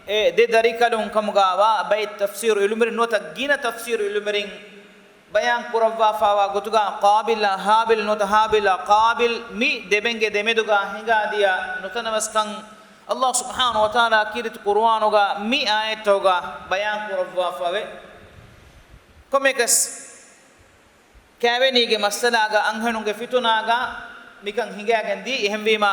އެ ދެ ދަރިކަލުން ކަމުގަ ވާ ބައެއް ތަފްސީރު ޢިލްމުވެރިން ނުވަތަ ގިނަ ތަފްސީރު ޢިލްމުވެރިން ބަޔާން ކުރައްވާފާވާ ގޮތުގަ، ޤާބިލާ ހާބިލް ނުވަތަ ހާބިލާ ޤާބިލް މި ދެބެންގެ ދެމެދުގަ ހިނގާދިޔަ ނުތަނަވަސްކަން އައްލާހު ސުބްޙާނަހު ވަތަޢާލާ ކީރިތި ޤުރުއާނުގަ މި އާޔަތްތަކުގަ ބަޔާން ކުރައްވާފަވޭ. ކޮންމެއަކަސް ކައިވެނީގެ މައްސަލާގަ އަންހެނުންގެ ފިތުނާގަ މިކަން ހިނގައިގެން ދީ. އެހެންވީމާ،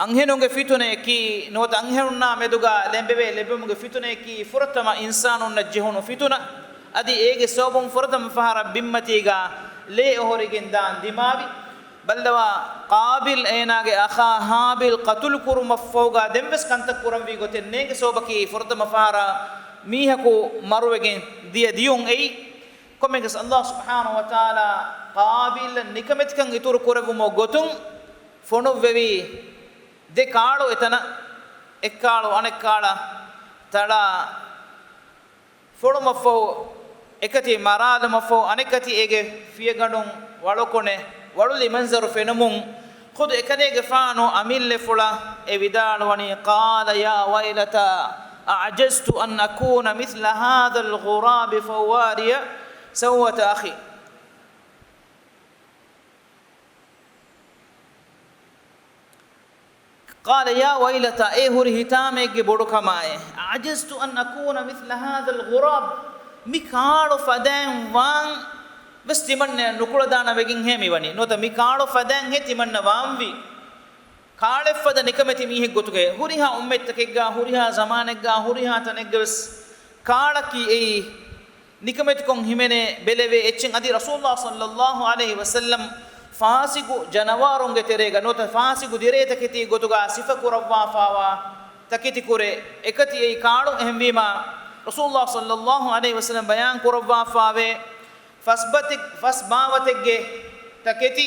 އަންހެނުންގެ ފިތުނައަކީ ނުވަތަ އަންހެނުންނާ މެދުގަ ލެނބެވޭ ލެއްވުމުގެ ފިތުނައަކީ ފުރަތަމަ އިންސާނުންނަށް ޖެހުނު ފިތުނަ. އަދި އޭގެ ސަބަބުން ފުރަތަމަ ފަހަރަށް ބިންމަތީގަ ލޭ އޮހޮރިގެން ދާން ދިމާވި. ބައްލަވާ، ޤާބިލް އޭނާގެ އަޚާ ހާބިލް ޤަތުލު ކުރުމަށްފަހުގަ ދެންވެސް ކަންތައް ކުރަންވީ ގޮތެއް ނޭނގެ ސަބަބަކީ ފުރަތަމަ ފަހަރަށް މީހަކު މަރުވެގެން ދިޔަ ދިޔުން އެއީ. ކޮންމެއަކަސް އައްލާހު ސުބްޙާނަހު ވަތަޢާލާ ޤާބީލަށް ނިކަމެތިކަން އިތުރު ކުރެއްވުމުގެ ގޮތުން ފޮނުއްވެވީ ދެ ކާޅު އެތަނަށް، އެއްކާޅު އަނެއްކާޅަށް ތަޅާ ފޮޅުމަށްފަހު، އެކަތި މަރާލުމަށްފަހު، އަނެއްކަތި އޭގެ ފިޔަގަނޑުން ވަޅުކޮނެ ވަޅުލި މަންޒަރު ފެނުމުން، ޚުދު އެކަލޭގެފާނު އަމިއްލަފުޅަށް އެ ވިދާޅުވަނީ، قَالَ يَا وَيْلَتَىٰ أَعَجِزْتُ أَنْ أَكُونَ مِثْلَ هَٰذَا الْغُرَابِ فَأُوَارِيَ سَوْءَةَ أَخِي. قَالَ يَا وَيْلَتَىٰ، އޭ ހުރި ހިތާމައެއްގެ ބޮޑުކަމާއޭ. أَعَجِزْتُ أَنْ أَكُونَ مِثْلَ هَٰذَا الْغُرَابِ. މި ކާޅު ފަދައިން ވާން ވެސް ތިމަންނަ ނުކުޅަދާނަ ވެގެންހޭ މިވަނީ. ނުވަތަ މި ކާޅު ފަދައިންހޭ ތިމަންނަ ވާންވީ. ކާޅެއްފަދަ ނިކަމެތި މީހެއްގޮތުގައި ހުރިހާ އުއްމަތްތަކެއްގަ، ހުރިހާ ޒަމާނެއްގަ، ހުރިހާ ތަނެއްގަ ވެސް ކާޅަކީ އެއީ ނިކަމެތިކޮށް ހިމެނޭ ބެލެވޭ އެއްޗެއް. އަދި ރަސޫލާ ޞައްލައްލާހު ޢަލައިހި ވަސައްލަމް ފާސިގު ޖަނަވާރުންގެ ތެރޭގަ ނުވަތަ ފާސިގު ދިރޭތަކެތީ ގޮތުގަ ސިފަކުރައްވާފާވާ ތަކެތި ކުރެ އެކަތި އެއީ ކާޅު. އެހެންވީމާ، ރަސޫލާ ޞައްލައްލާހު ޢަލައިހި ވަސައްލަމް ބަޔާން ކުރައްވާފާވޭ ފަސް ބަތެއް، ފަސް ބާވަތެއްގެ ތަކެތި،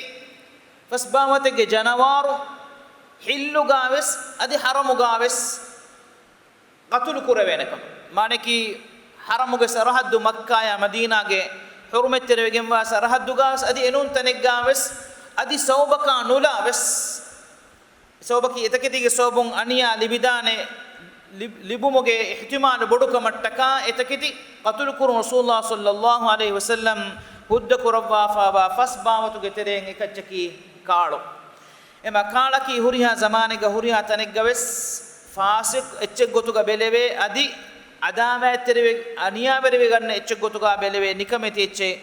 ފަސް ބާވަތެއްގެ ޖަނަވާރު ހިއްލުގަ ވެސް އަދި ޙަރަމުގަ ވެސް ޤަތުލު ކުރެވޭނެކަން. މާނައަކީ، ޙަރަމުގެ ސަރަޙައްދު މައްކާޔާ މަދީނާގެ ޙުރުމަތްތެރިވެގެންވާ ސަރަޙައްދުގަ ވެސް އަދި އެނޫން ތަނެއްގަ ވެސް އަދި ސަބަބަކާ ނުލާ ވެސް، ސަބަބަކީ އެތަކެތީގެ ސަބަބުން އަނިޔާ ލިބިދާނެ ލިބު-، ލިބުމުގެ އިޙްތިމާލު ބޮޑުކަމަށްޓަކާ އެތަކެތި ޤަތުލުކުރުން ރަސޫލުﷲ ޞައްލައްލާހު ޢަލައިހި ވަސައްލަމް ހުއްދަ ކުރައްވާފާވާ ފަސް ބާވަތުގެ ތެރެއިން އެކައްޗަކީ ކާޅު. އެމަ ކާޅަކީ ހުރިހާ ޒަމާނެއްގަ ހުރިހާ ތަނެއްގަވެސް ފާސިޤު އެއްޗެއްގޮތުގަ ބެލެވޭ، އަދި ޢަދާވާތްތެރިވެ، އަނިޔާވެރިވެގަންނަ އެއްޗެއްގޮތުގަ ބެލެވޭ ނިކަމެތި އެއްޗެއް.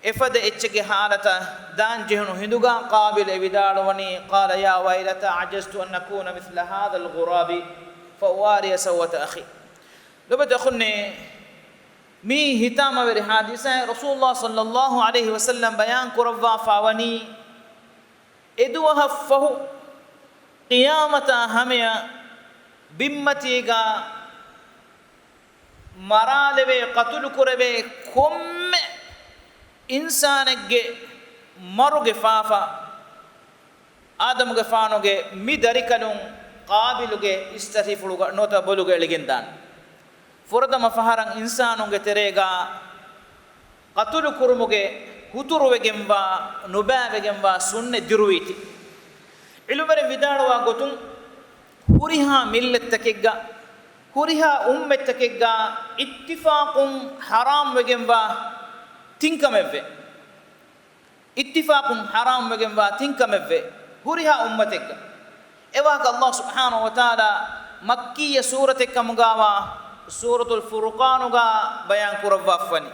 އެފަދަ އެއްޗެއްގެ ޙާލަތަށް ދާން ޖެހުނު ހިނދުގަ ޤާބިލު އެ ވިދާޅުވަނީ، قال يا ويلتى عجزت أن أكون مثل هذا الغراب فأواري سوءة أخي. ލޮބުވެތި އަޚުންނޭ، މީ ހިތާމަވެރި ޙާދިސާއެއް. ރަސޫލުﷲ ޞައްލައްލާހު ޢަލައިހި ވަސައްލަމް ބަޔާން ކުރައްވާފާވަނީ، އެދުވަހަށްފަހު ޤިޔާމަތާ ހަމަޔަށް ބިންމަތީގަ މަރާލެވޭ، ޤަތުލުކުރެވޭ ކޮންމެ އިންސާނެއްގެ މަރުގެ ފާފަ، އާދަމުގެފާނުގެ މި ދަރިކަލުން ޤާބިލުގެ އިސްތަށިފުޅުގަ ނުވަތަ ބޮލުގަ އެޅިގެންދާނެ. ފުރަތަމަ ފަހަރަށް އިންސާނުންގެ ތެރޭގަ ޤަތުލު ކުރުމުގެ ހުތުރުވެގެންވާ، ނުބައިވެގެންވާ ސުންނަތް ދިރުވީތީ. ޢިލްމުވެރިން ވިދާޅުވާ ގޮތުން، ހުރިހާ މިއްލަތްތަކެއްގަ، ހުރިހާ އުއްމަތްތަކެއްގަ އިއްތިފާޤުން ޙަރާމްވެގެންވާ ތިންކަމެއްވޭ. އިއްތިފާޤުން ޙަރާމްވެގެންވާ ތިންކަމެއްވޭ، ހުރިހާ އުއްމަތެއްގަ. އެވާހަކަ ﷲ ސުބްޙާނަހޫ ވަތަޢާލާ މައްކިއްޔަ ސޫރަތެއްކަމުގާވާ ސޫރަތުލް ފުރުޤާނުގާ ބަޔާން ކުރައްވާފަވަނީ.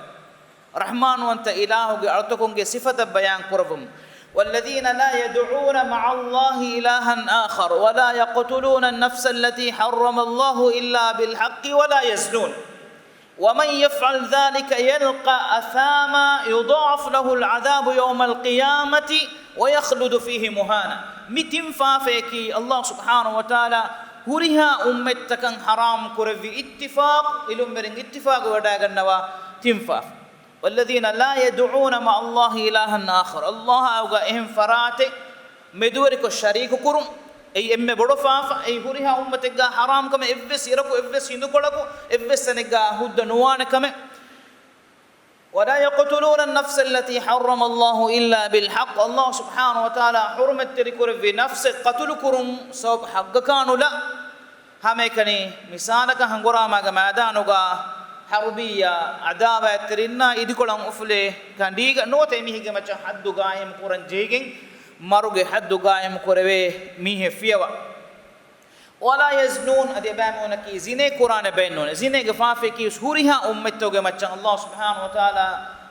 ރަޙްމާންވަންތަ އިލާހުގެ އަޅުތަކުންގެ ސިފަތައް ބަޔާން ކުރައްވަމުން. والذين لا يدعون مع الله إلها آخر ولا يقتلون النفس التي حرم الله إلا بالحق ولا يزنون ومن يفعل ذلك يلق أثاما يضاعف له العذاب يوم القيامة ويخلد فيه مهانا. މި ތިން ފާފަޔަކީ ﷲ ސުބްޙާނަހޫ ވަތަޢާލާ ހުރިހާ އުއްމަތްތަކަށް ޙަރާމް ކުރެއްވި އިއްތިފާޤު، ޢިލްމުވެރިން އިއްތިފާޤު ވެވަޑައިގަންނަވާ ތިން ފާފަ. والذين لا يدعون مع الله إلها آخر، ﷲ އާއުގަ އެހެން ފަރާތެއް މެދުވެރިކޮށް ޝަރީކު ކުރުން، އެއީ އެންމެ ބޮޑު ފާފަ. އެއީ ހުރިހާ އުއްމަތެއްގަ ޙަރާމް ކަމެއް، އެއްވެސް އިރަކު، އެއްވެސް ހިނދުކޮޅަކު، އެއްވެސް ތަނެއްގަ ހުއްދަ ނުވާނެ ކަމެއް. ولا يقتلون النفس التي حرم الله إلا بالحق، ﷲ ސުބްޙާނަހޫ ވަތަޢާލާ ޙުރުމަތްތެރި ކުރެއްވި ނަފްސެއް ޤަތުލު ކުރުން ސަބަބު ޙައްޤަކާ ނުލާ. ހަމައެކަނި މިސާލަކަށް ހަނގުރާމާގެ މައިދާނުގަ ޙަރުބިއްޔާ ޢަދާވާތްތެރިންނާ އިދިކޮޅަށް އުފުލޭ ކަނޑީގަ ނުވަތަ އެމީހެއްގެ މައްޗަށް ޙައްދު ޤާއިމް ކުރަން ޖެހިގެން މަރުގެ ޙައްދު ޤާއިމް ކުރެވޭ މީހެއް ފިޔަވާ. ولا يزنون، އަދި އެބައިމީހުންނަކީ ޒިނޭ ކުރާނެ ބައެއް ނޫނޭ. ޒިނޭގެ ފާފަޔަކީ ހުރިހާ އުއްމަތްތަކުގެ މައްޗަށް ﷲ ސުބްޙާނަހޫ ވަތަޢާލާ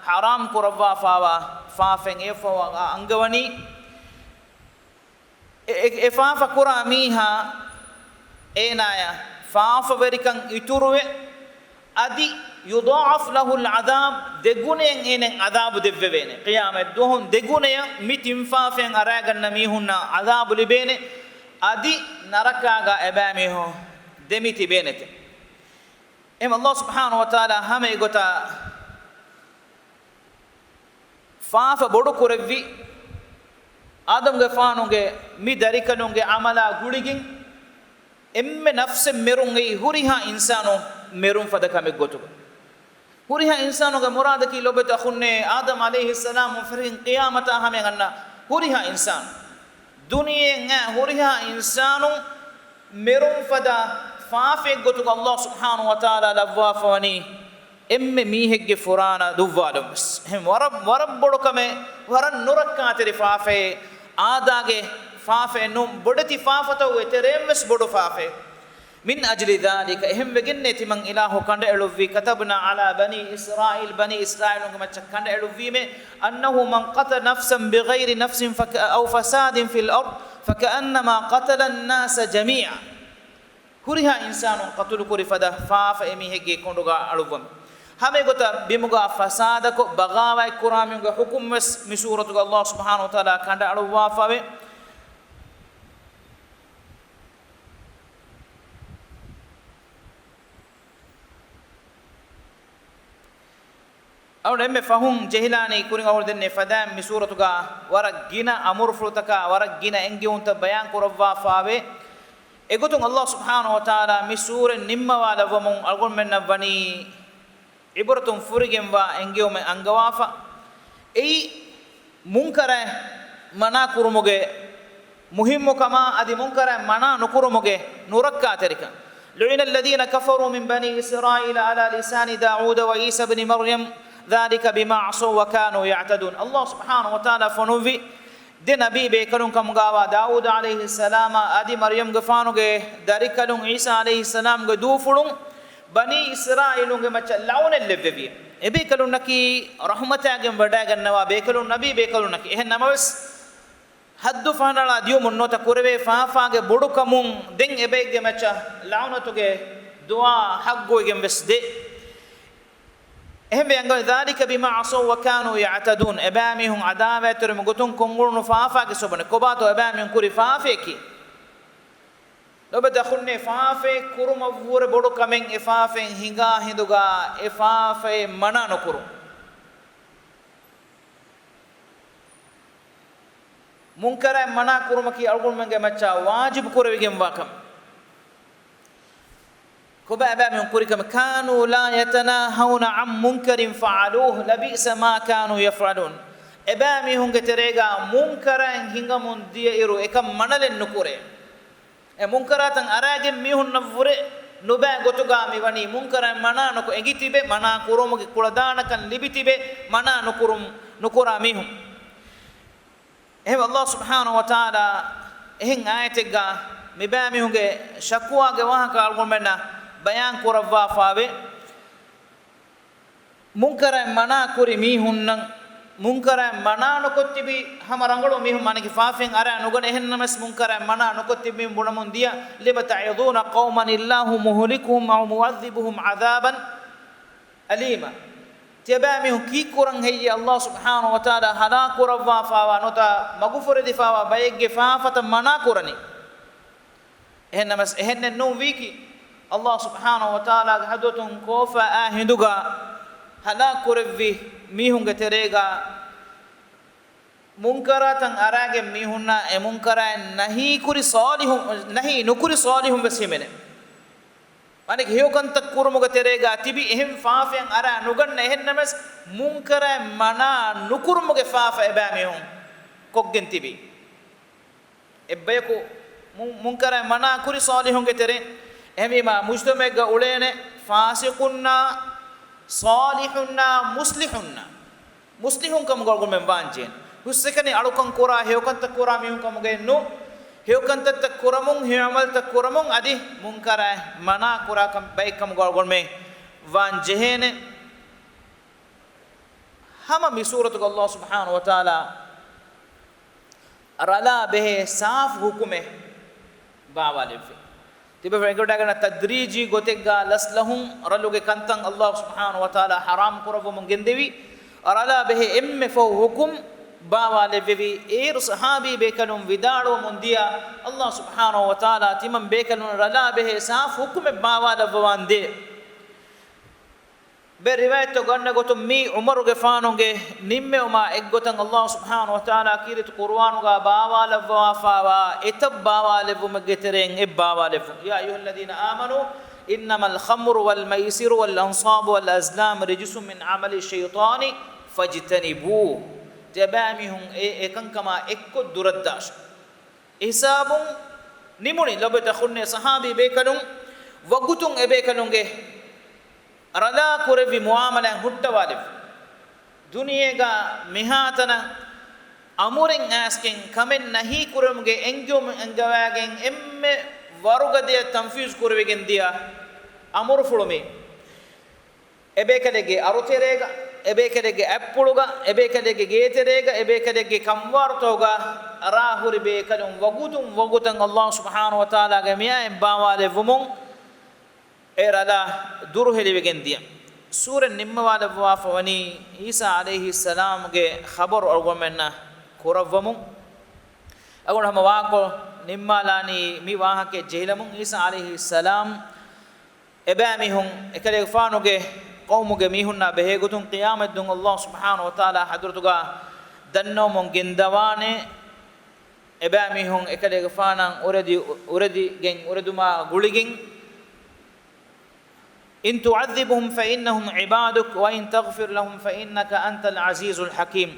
ޙަރާމް ކުރައްވާފާވާ ފާފައިން އެއަށްފަހު އަންގަވަނީ، އެ، އެ، އެ ފާފަ ކުރާ މީހާ އޭނާޔަށް ފާފަވެރިކަން އިތުރުވެ، އަދި يضاعف له العذاب، ދެގުނައަށް އޭނައަށް ޢަޛާބު ދެއްވެވޭނެ. ޤިޔާމަތް ދުވަހުން ދެގުނައަށް މި ތިން ފާފައިން އަރާގަންނަ މީހުންނަށް ޢަޛާބު ލިބޭނެ، އަދި ނަރަކާގަ އެބައިމީހުން ދެމިތިބޭނެތެ. އެހެން ﷲ ސުބްޙާނަހޫ ވަތަޢާލާ ހަމަ އެގޮތަށް ފާފަ ބޮޑު ކުރެއްވި، އާދަމްގެފާނުގެ މި ދަރިކަލުންގެ ޢަމަލާ ގުޅިގެން އެންމެ ނަފްސެއް މެރުން އެއީ ހުރިހާ އިންސާނު މެރުން ފަދަ ކަމެއް ގޮތުގަ. ހުރިހާ އިންސާނުގެ މުރާދަކީ ލޮބުވެތި އަޚުންނޭ، އާދަމް ޢަލައިހިއްސަލާމުން ފެށިގެން ޤިޔާމަތާ ހަމަޔަށް އަންނަ ހުރިހާ އިންސާނު. ދުނިޔެއިން އައި ހުރިހާ އިންސާނު މެރުން ފަދަ ފާފައެއް ގޮތުގަ ﷲ ސުބްޙާނަހޫ ވަތަޢާލާ ލައްވާފަވަނީ އެންމެ މީހެއްގެ ފުރާނަ ދުއްވާލުން ވެސް. އެހެން ވަރަށް، ވަރަށް ބޮޑު ކަމެއް، ވަރަށް ނުރައްކާތެރި ފާފައެއް، އާދާގެ ފާފައެއް ނޫން، ބޮޑެތި ފާފަތައް އެތެރެއިން ވެސް ބޮޑު ފާފައެއް. من أجل ذلك، އެހެންވެގެންނޭ ތިމަން އިލާހު ކަނޑައެޅުއްވީ، كتبنا على بني إسرائيل، ބަނީ އިސްރާއީލުންގެ މައްޗަށް ކަނޑައެޅުއްވީމޭ، أنه من قتل نفسا بغير نفس فك-، أو فساد في الأرض فكأنما قتل الناس جميعا. ހުރިހާ އިންސާނުން ޤަތުލުކުރި ފަދަ ފާފަ އެމީހެއްގެ ކޮނޑުގަ އަޅުއްވަމު. ހަމައެގޮތަށް ބިމުގަ ފަސާދަކޮށް ބަޣާވާތް ކުރާމީހުންގެ ޙުކުމް ވެސް މި ސޫރަތުގަ ﷲ ސުބްޙާނަހޫ ވަތަޢާލާ ކަނޑައަޅުއްވާފަވޭ. އަޅުގަނޑު އެންމެ ފަހުން ޖެހިލާނީ ކުރިން އަޅުގަނޑު ދެންނެވި ފަދައިން މި ސޫރަތުގަ ވަރަށް ގިނަ އަމުރުފުޅުތަކާ ވަރަށް ގިނަ އެންގެވުންތައް ބަޔާން ކުރައްވާފާވޭ. އެގޮތުން ﷲ ސުބްޙާނަހޫ ވަތަޢާލާ މި ސޫރަތް ނިންމަވާލައްވަމުން އަޅުގަނޑުމެންނަށް ވަނީ ޢިބުރަތުން ފުރިގެންވާ އެންގެވުމެއް އަންގަވާފަ. އެއީ، މުންކަރަށް މަނާ ކުރުމުގެ މުހިއްމުކަމާ، އަދި މުންކަރަށް މަނާ ނުކުރުމުގެ ނުރައްކާތެރިކަން. لعن الذين كفروا من بني إسرائيل على لسان داود وعيسى ابن مريم ذلك بما عصوا وكانوا يعتدون. ﷲ ސުބްޙާނަހޫ ވަތަޢާލާ ފޮނުއްވި ދެ ނަބީ ބޭކަލުން ކަމުގާވާ ދާވޫދު ޢަލައިހިއްސަލާމާ އަދި މަރްޔަމްގެފާނުގެ ދަރިކަލުން ޢީސާ ޢަލައިހިއްސަލާމްގެ ދޫފުޅުން ބަނީ އިސްރާއީލުންގެ މައްޗަށް ލަޢުނަތް ލެއްވެވި. އެބޭކަލުންނަކީ ރަޙުމަތާގެން ވަޑައިގަންނަވާ ބޭކަލުން، ނަބީ ބޭކަލުންނަކީ. އެހެން ނަމަވެސް، ޙައްދު ފަހަނަޅާ ދިޔުމުން ނުވަތަ ކުރެވޭ ފާފާގެ ބޮޑުކަމުން ދެން އެބައެއްގެ މައްޗަށް ލަޢުނަތުގެ ދުޢާ ޙައްޤުވެގެން ވެސް ދޭ. އެހެންވެ، އަންގަވަނީ ذلك بما عصوا وكانوا يعتدون. އެބައިމީހުން ޢަދާވާތެރިވުމުގެ ގޮތުން ކޮށްއުޅުނު ފާފާގެ ސަބަބުން. ކޮބާތޯ އެބައިމީހުން ކުރި ފާފައަކީ؟ ލޮބުވެތި އަޚުންނޭ، ފާފައެއް ކުރުމަށްވުރެ ބޮޑު ކަމެއް އެ ފާފައިން ހިނގާ ހިނދުގަ އެ ފާފައެއް މަނާ ނުކުރުން. މުންކަރާތް މަނާ ކުރުމަކީ އަޅުގަނޑުމެންގެ މައްޗަށް ވާޖިބު ކުރެވިގެންވާ ކަމެއް. ކޮބާ އެބައިމީހުން ކުރި ކަމެއް؟ كانوا لا يتناهون عن منكر فعلوه لبئس ما كانوا يفعلون. އެބައިމީހުންގެ ތެރޭގަ މުންކަރާތް ހިނގަމުން ދިޔައިރު އެކަން މަނަލެއް ނުކުރޭ. އެ މުންކަރާތަށް އަރާގެން މީހުންނަށްވުރެ ނުބައި ގޮތުގަ މިވަނީ މުންކަރާތް މަނާ ނުކޮށް އެނގިތިބެ، މަނާ ކުރުމުގެ ކުޅަދާނަކަން ލިބިތިބެ، މަނާ ނުކުރުމު، ނުކުރާ މީހުން. އެހެންވެ، ﷲ ސުބްޙާނަހޫ ވަތަޢާލާ އެހެން އާޔަތެއްގަ މިބައިމީހުންގެ ޝަކުވާގެ ވާހަކަ އަޅުގަނޑުމެންނަށް ބަޔާން ކުރައްވާފައިވޭ. މުންކަރާތް މަނާ ކުރި މީހުންނަށް، މުންކަރާތް މަނާ ނުކޮށްތިބި ހަމަ ރަނގަޅު މީހުން، މާނައަކީ ފާފައިން އަރާ ނުގަނެ. އެހެންނަމަވެސް، މުންކަރާތް މަނާ ނުކޮށްތިބި މީހުން ބުނަމުން ދިޔަ، لم تعظون قوما الله مهلكهم أو معذبهم عذابا أليما. ތިޔަބައިމީހުން ކީއްކުރަން ހެއްޔޭ ﷲ ސުބްޙާނަހޫ ވަތަޢާލާ ހަލާކު ކުރައްވާފައިވާ ނުވަތަ މަގުފުރެދިފައިވާ ބައެއްގެ ފާފަތައް މަނާ ކުރަނީ؟ އެހެންނަމަވެސް، އެހެންނެއް ނޫން ވީކީ، ﷲ ސުބްޙާނަހޫ ވަތަޢާލާގެ ޙަޟްރަތުން ކޯފާ އާ ހިނދުގަ ހަލާކު ކުރެއްވި މީހުންގެ ތެރޭގަ މުންކަރާތަށް އަރާގެން މީހުންނާ އެ މުންކަރާތް ނަހީ ކުރި ޞާލިޙުން، ނަހީ ނުކުރި ޞާލިޙުން ވެސް ހިމެނޭ. މާނައަކީ ހެޔޮކަންތައް ކުރުމުގެ ތެރޭގަ ތިބި އެހެން ފާފައިން އަރާ ނުގަންނަ، އެހެންނަމަވެސް މުންކަރާތް މަނާ ނުކުރުމުގެ ފާފަ އެބައިމީހުން ކޮށްގެން ތިބީ. އެއްބަޔަކު މު-، މުންކަރާތް މަނާ ކުރި ޞާލިޙުންގެ ތެރެއިން. އެހެންވީމާ، މުޖްތަމަޢެއްގަ އުޅޭނެ ފާސިޤުންނާ، ޞާލިޙުންނާ، މުޞްލިޙުންނާ. މުޞްލިޙުން ކަމުގަ އަޅުގަނޑުމެން ވާންޖެހޭނެ. ހުސްއެކަނި އަޅުކަން ކުރާ، ހެޔޮކަންތައް ކުރާ މީހުން ކަމުގައެއް ނޫން. ހެޔޮކަންތައްތައް ކުރަމުން، ހެޔޮ ޢަމަލުތައް ކުރަމުން އަދި މުންކަރާތް މަނާ ކުރާ ކަމެއް ބައެއް ކަމުގަ އަޅުގަނޑުމެން ވާން ޖެހޭނެ. ހަމަ މި ސޫރަތުގަ ﷲ ސުބްޙާނަހޫ ވަތަޢާލާ ރަލާ ބެހޭ ސާފު ޙުކުމެއް ބާވާލެއްވި. ތިބެފަ އެނގިވަޑައިގަންނަ ތަދްރީޖީ ގޮތެއްގަ ލަސްލަހުން ރަލުގެ ކަންތައް ﷲ ސުބްޙާނަހޫ ވަތަޢާލާ ޙަރާމް ކުރައްވަމުން ގެންދެވި. ރަލާ ބެހޭ އެންމެ ފަހު ޙުކުމް ބާވާލެއްވެވި. އޭރު ޞަޙާބީ ބޭކަލުން ވިދާޅުވަމުން ދިޔަ، ﷲ ސުބްޙާނަހޫ ވަތަޢާލާ ތިމަން ބޭކަލުން ރަލާ ބެހޭ ސާފު ޙުކުމެއް ބާވާލައްވަވާންދޭ. ބެ ރިވާޔަތްތައް ގަންނަ ގޮތުން މީ ޢުމަރުގެފާނުގެ ނިންމެވުމާ އެއްގޮތަށް ﷲ ސުބްޙާނަހޫ ވަތަޢާލާ ކީރިތި ޤުރުއާނުގަ ބާވާލައްވާފައިވާ އެތައް ބާވާލެއްވުމެއްގެ ތެރެއިން އެއް ބާވާލެއްވުން. يا أيها الذين آمنوا إنما الخمر والميسر والأنصاب والأزلام رجس من عمل الشيطان فاجتنبوه. ތިޔަބައިމީހުން އެ އެކަންކަމާ އެއްކޮށް ދުރަށްދާށި. އެހިސާބުން ނިމުނީ ލޮބުވެތި އަޚުންނޭ ޞަޙާބީ ބޭކަލުން ވަގުތުން އެބޭކަލުންގެ ރަލާ ކުރެއްވި މުޢާމަލާތް ހުއްޓަވާލެއްވި. ދުނިޔޭގަ މިހާތަނަށް އަމުރެއް އައިސްގެން ކަމެއް ނަހީ ކުރުމުގެ އެންގިވުމެއް އަންގަވައިގެން އެންމެ ވަރުގަދަޔަށް ތަންފީޒު ކުރެވިގެން ދިޔަ އަމުރުފުޅު މީ. އެބޭކަލެއްގެ އަރުތެރޭގަ، އެބޭކަލެއްގެ އަތްޕުޅުގަ، އެބޭކަލެއްގެ ގޭތެރޭގަ، އެބޭކަލެއްގެ ކަންވާރުތަކުގަ ރާ ހުރި ބޭކަލުން ވަގުތުން ވަގުތަށް ﷲ ސުބްޙާނަހޫ ވަތަޢާލާގެ މިއާޔަތް ބާވާލެއްވުމުން އެ ރަލާ ދުރުހެލިވެގެން ދިޔަ. ސޫރަތް ނިންމަވާލައްވާފަ ވަނީ ޢީސާ ޢަލައިހިއްސަލާމްގެ ޚަބަރު އަޅުގަނޑުމެންނަށް ކުރައްވަމުން. އަޅުގަނޑު ހަމަ ވާހަކަ ނިންމާލާނީ މި ވާހަކައެއް ޖެހިލަމުން. ޢީސާ ޢަލައިހިއްސަލާމް އެބައިމީހުން އެކަލޭގެފާނުގެ ޤައުމުގެ މީހުންނާ ބެހޭގޮތުން ޤިޔާމަތްދުވަހު ﷲ ސުބްޙާނަހޫ ވަތަޢާލާ ޙަޟްރަތުގަ ދަންނަވަމުން ގެންދަވާނެ. އެބައިމީހުން އެކަލޭގެފާނަށް އުރެދި، އުރެދިގެން، އުރެދުމާ ގުޅިގެން، إن تعذبهم فإنهم عبادك وإن تغفر لهم فإنك أنت العزيز الحكيم.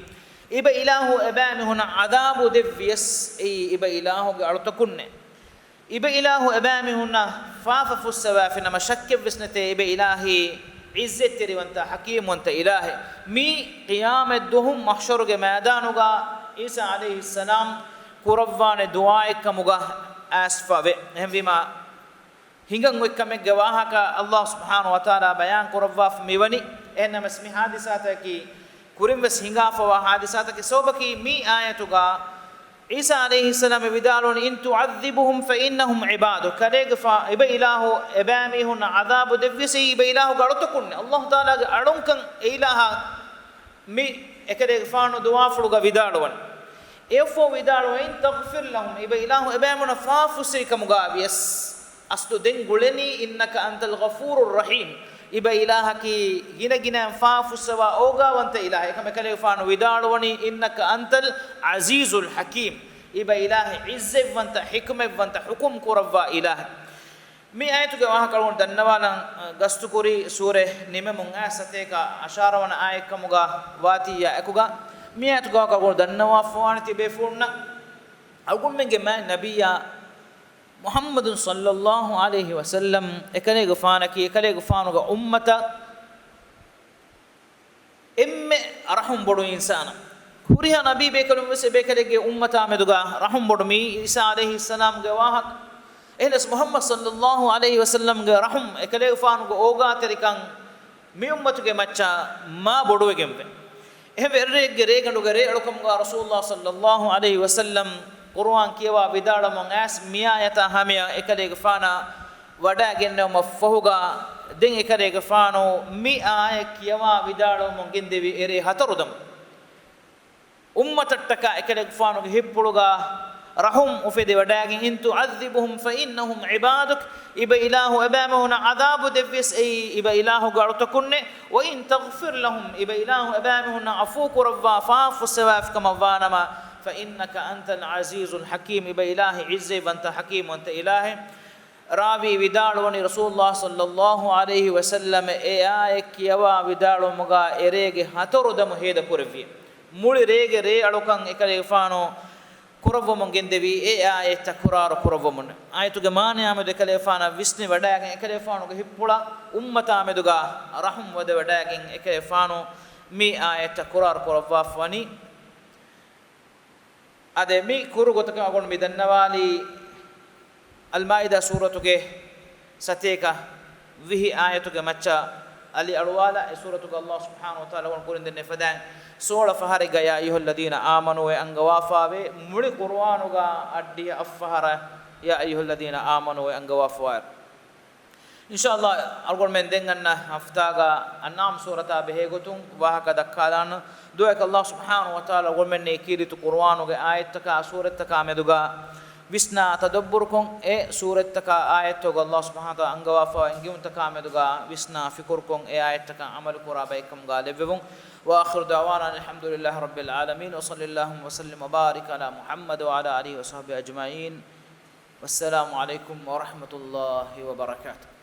އިބަ އިލާހު އެބައިމީހުނަށް ޢަޛާބު ދެއްވިޔަސް، އެއީ އިބަ އިލާހުގެ އަޅުތަކުންނޭ. އިބައިލާހު އެބައިމީހުންނަށް ފާފަ ފުއްސަވާފިނަމަ، ޝައްކެއްވެސް ނެތޭ އިބައިލާހީ ޢިއްޒަތްތެރިވަންތަ ޙަކީމްވަންތަ އިލާހެއް. މީ ޤިޔާމަތްދުވަހު މަޙްޝަރުގެ މައިދާނުގަ ޢީސާ ޢަލައިހިއްސަލާމް ކުރައްވާނެ ދުޢާއެއްކަމުގަ އައިސްފަވޭ. އެހެންވީމާ، ހިނގަން އޮތްކަމެއްގެ ވާހަކަ ﷲ ސުބްޙާނަހޫ ވަތަޢާލާ ބަޔާން ކުރައްވާފަ މިވަނީ. އެހެންނަމަވެސް މި ޙާދިސާތަކަކީ ކުރިންވެސް ހިނގާފަވާ ޙާދިސާތަކެއް. ސަބަބަކީ މި އާޔަތުގަ ޢީސާ ޢަލައިހިއްސަލާމް ވިދާޅުވަނީ، "إن تعذبهم فإنهم عبادك." ކަލޭގެފާ، އިބައިލާހު އެބައިމީހުންނަށް ޢަޛާބު ދެއްވިޔަސް އެއީ އިބައިލާހުގެ އަޅުތަކުންނޭ. ﷲ ތަޢާލާގެ އަޅުންކަން އެއިލާހާ މި އެކަލޭގެފާނު ދުޢާފުޅުގަ ވިދާޅުވަނީ. އެއަށްފަހު ވިދާޅުވަ، "إن تغفر لهم." އިބައިލާހު އެބައިމީހުންނަށް ފާފަ ފުއްސެވިކަމުގަވިޔަސް، އަސްލު ދެން ގުޅެނީ، "إنك أنت الغفور الرحيم." އިބައިލާހަކީ ގިނަގިނައިން ފާފަ ފުއްސަވާ އޯގާވަންތަ އިލާހެއް. އެކަމަކު އެކަލޭގެފާނު ވިދާޅުވަނީ، "إنك أنت العزيز الحكيم." އިބައިލާހެއް ޢިއްޒަތްވަންތަ، ޙިކުމަތްވަންތަ، ޙުކުމް ކުރައްވާ އިލާހެއް. މި އާޔަތުގެ ވާހަކަ އަޅުގަނޑު ދަންނަވާލަން، އަ، ގަސްތުކުރީ ސޫރަ ނިމެމުން އައިސް ސަތޭކަ އަށާރަ ވަނަ އާޔަތްކަމުގަ ވާތީއާ އެކުގަ، މި އާޔަތުގެ ވާހަކަ އަޅުގަނޑު ދަންނަވާފަވާނެ ތިބޭފުޅުންނަށް، އަޅުގަނޑުމެންގެ މާތް ނަބިއްޔާ މުޙައްމަދު ޞައްލައްލާހު ޢަލައިހި ވަސައްލަމް އެކަލޭގެފާނަކީ އެކަލޭގެފާނުގެ އުއްމަތަށް އެންމެ ރަޙުމް ބޮޑު އިންސާނާ. ހުރިހާ ނަބީ ބޭކަލުން ވެސް އެބޭކަލެއްގެ އުއްމަތާ މެދުގަ ރަޙުމް ބޮޑު. މީ ޢީސާ ޢަލައިހިއްސަލާމްގެ ވާހަކަ. އެހެނަސް މުޙައްމަދު ޞައްލައްލާހު ޢަލައިހި ވަސައްލަމްގެ ރަޙުމް، އެކަލޭގެފާނުގެ އޯގާތެރިކަން މި އުއްމަތުގެ މައްޗަށް މާ ބޮޑުވެގެންވޭ. އެހެންވެ، އެއްރެއެއްގެ ރޭގަނޑުގެ ރޭއަޅުކަމުގަ ރަސޫލުﷲ ޞައްލައްލާހު ޢަލައިހި ވަސައްލަމް ޤުރުއާން ކިޔަވާ ވިދާޅަމުން އައިސް މިއާޔަތާ ހަމަޔަށް އެކަލޭގެފާނާ ވަޑައިގެންނެވުމަށްފަހުގަ، ދެން އެކަލޭގެފާނު މި އާޔަތް ކިޔަވާ ވިދާޅުވަމުން ގެންދެވީ އެރޭ ހަތަރު ދަމު. އުއްމަތަށްޓަކާ އެކަލޭގެފާނުގެ ހިތްޕުޅުގަ ރަޙުމް އުފެދިވަޑައިގެން، "إن تعذبهم فإنهم عبادك." އިބައިލާހު އެބައިމީހުންނަށް ޢަޛާބު ދެއްވިޔަސް އެއީ އިބައިލާހުގެ އަޅުތަކުންނޭ. "وإن تغفر لهم." އިބައިލާހު އެބައިމީހުންނަށް ޢަފޫ ކުރައްވާ، ފާފަ ފުއްސަވާފިކަމަށްވާނަމަ، "فإنك أنت العزيز الحكيم." އިބައިލާހެއް ޢިއްޒަތްވަންތަ، ޙަކީމްވަންތަ އިލާހެއް. ރާވީ ވިދާޅުވަނީ، ރަސޫލުﷲ ޞައްލައްލާހު ޢަލައިހި ވަސައްލަމް އެ އާޔަތް ކިޔަވާ ވިދާޅުވުމުގަ އެރޭގެ ހަތަރު ދަމު ހޭދަ ކުރެއްވި. މުޅި ރޭގެ ރޭއަޅުކަން އެކަލޭގެފާނު ކުރައްވަމުން ގެންދެވީ އެ އާޔަތް ތަކުރާރު ކުރައްވަމުން. އާޔަތުގެ މާނަޔާމެދު އެކަލޭގެފާނަށް ވިސްނިވަޑައިގެން، އެކަލޭގެފާނުގެ ހިތްޕުޅަށް އުއްމަތާމެދުގަ ރަޙުމް ވަދެވަޑައިގެން އެކަލޭގެފާނު މި އާޔަތް ތަކުރާރު ކުރައްވާފަ ވަނީ. އާދެ، މި ކުރު ގޮތަކަށް އަޅުގަނޑު މި ދަންނަވާލީ އަލްމާއިދާ ސޫރަތުގެ ސަތޭކަ ވިހި އާޔަތުގެ މައްޗަށް އަލި އަޅުވާލާ. އެ ސޫރަތުގަ ﷲ ސުބްޙާނަހޫ ވަތަޢާލާ އަޅުގަނޑު ކުރިން ދެންނެވި ފަދައިން ސޯޅަ ފަހަރެއްގަ يا أيها الذين آمنوا އެ އަންގަވާފަވޭ. މުޅި ޤުރުއާނުގަ އަށްޑިހަ އަށް ފަހަރަށް يا أيها الذين آمنوا އެ އަންގަވާފަވާއިރު. އިންޝާﷲ، އަޅުގަނޑުމެން ދެން އަންނަ ހަފްތާގަ އަންޢާމް ސޫރަތާ ބެހޭގޮތުން ވާހަކަ ދައްކާލާނަން. ދުޢާއަކީ ﷲ ސުބްޙާނަހޫ ވަތަޢާލާ އަޅުގަނޑުމެންނަށް ކީރިތި ޤުރުއާނުގެ އާޔަތްތަކާ ސޫރަތްތަކާ މެދުގަ ވިސްނާ ތަދައްބުރުކޮށް، އެ ސޫރަތްތަކާ އާޔަތްތަކުގަ ﷲ ސުބްޙާނަހޫ ވަތަޢާލާ އަންގަވާފަވާ އެންގެވުންތަކާ މެދުގަ ވިސްނާ ފިކުރުކޮށް، އެ އާޔަތްތަކަށް ޢަމަލު ކުރާ ބައެއްކަމުގަ ލެއްވެވުން. وآخر دعوانا أن الحمد لله رب العالمين وصلى اللهم وسلم وبارك على محمد وعلى آله وصحبه أجمعين. والسلام عليكم ورحمة الله وبركاته.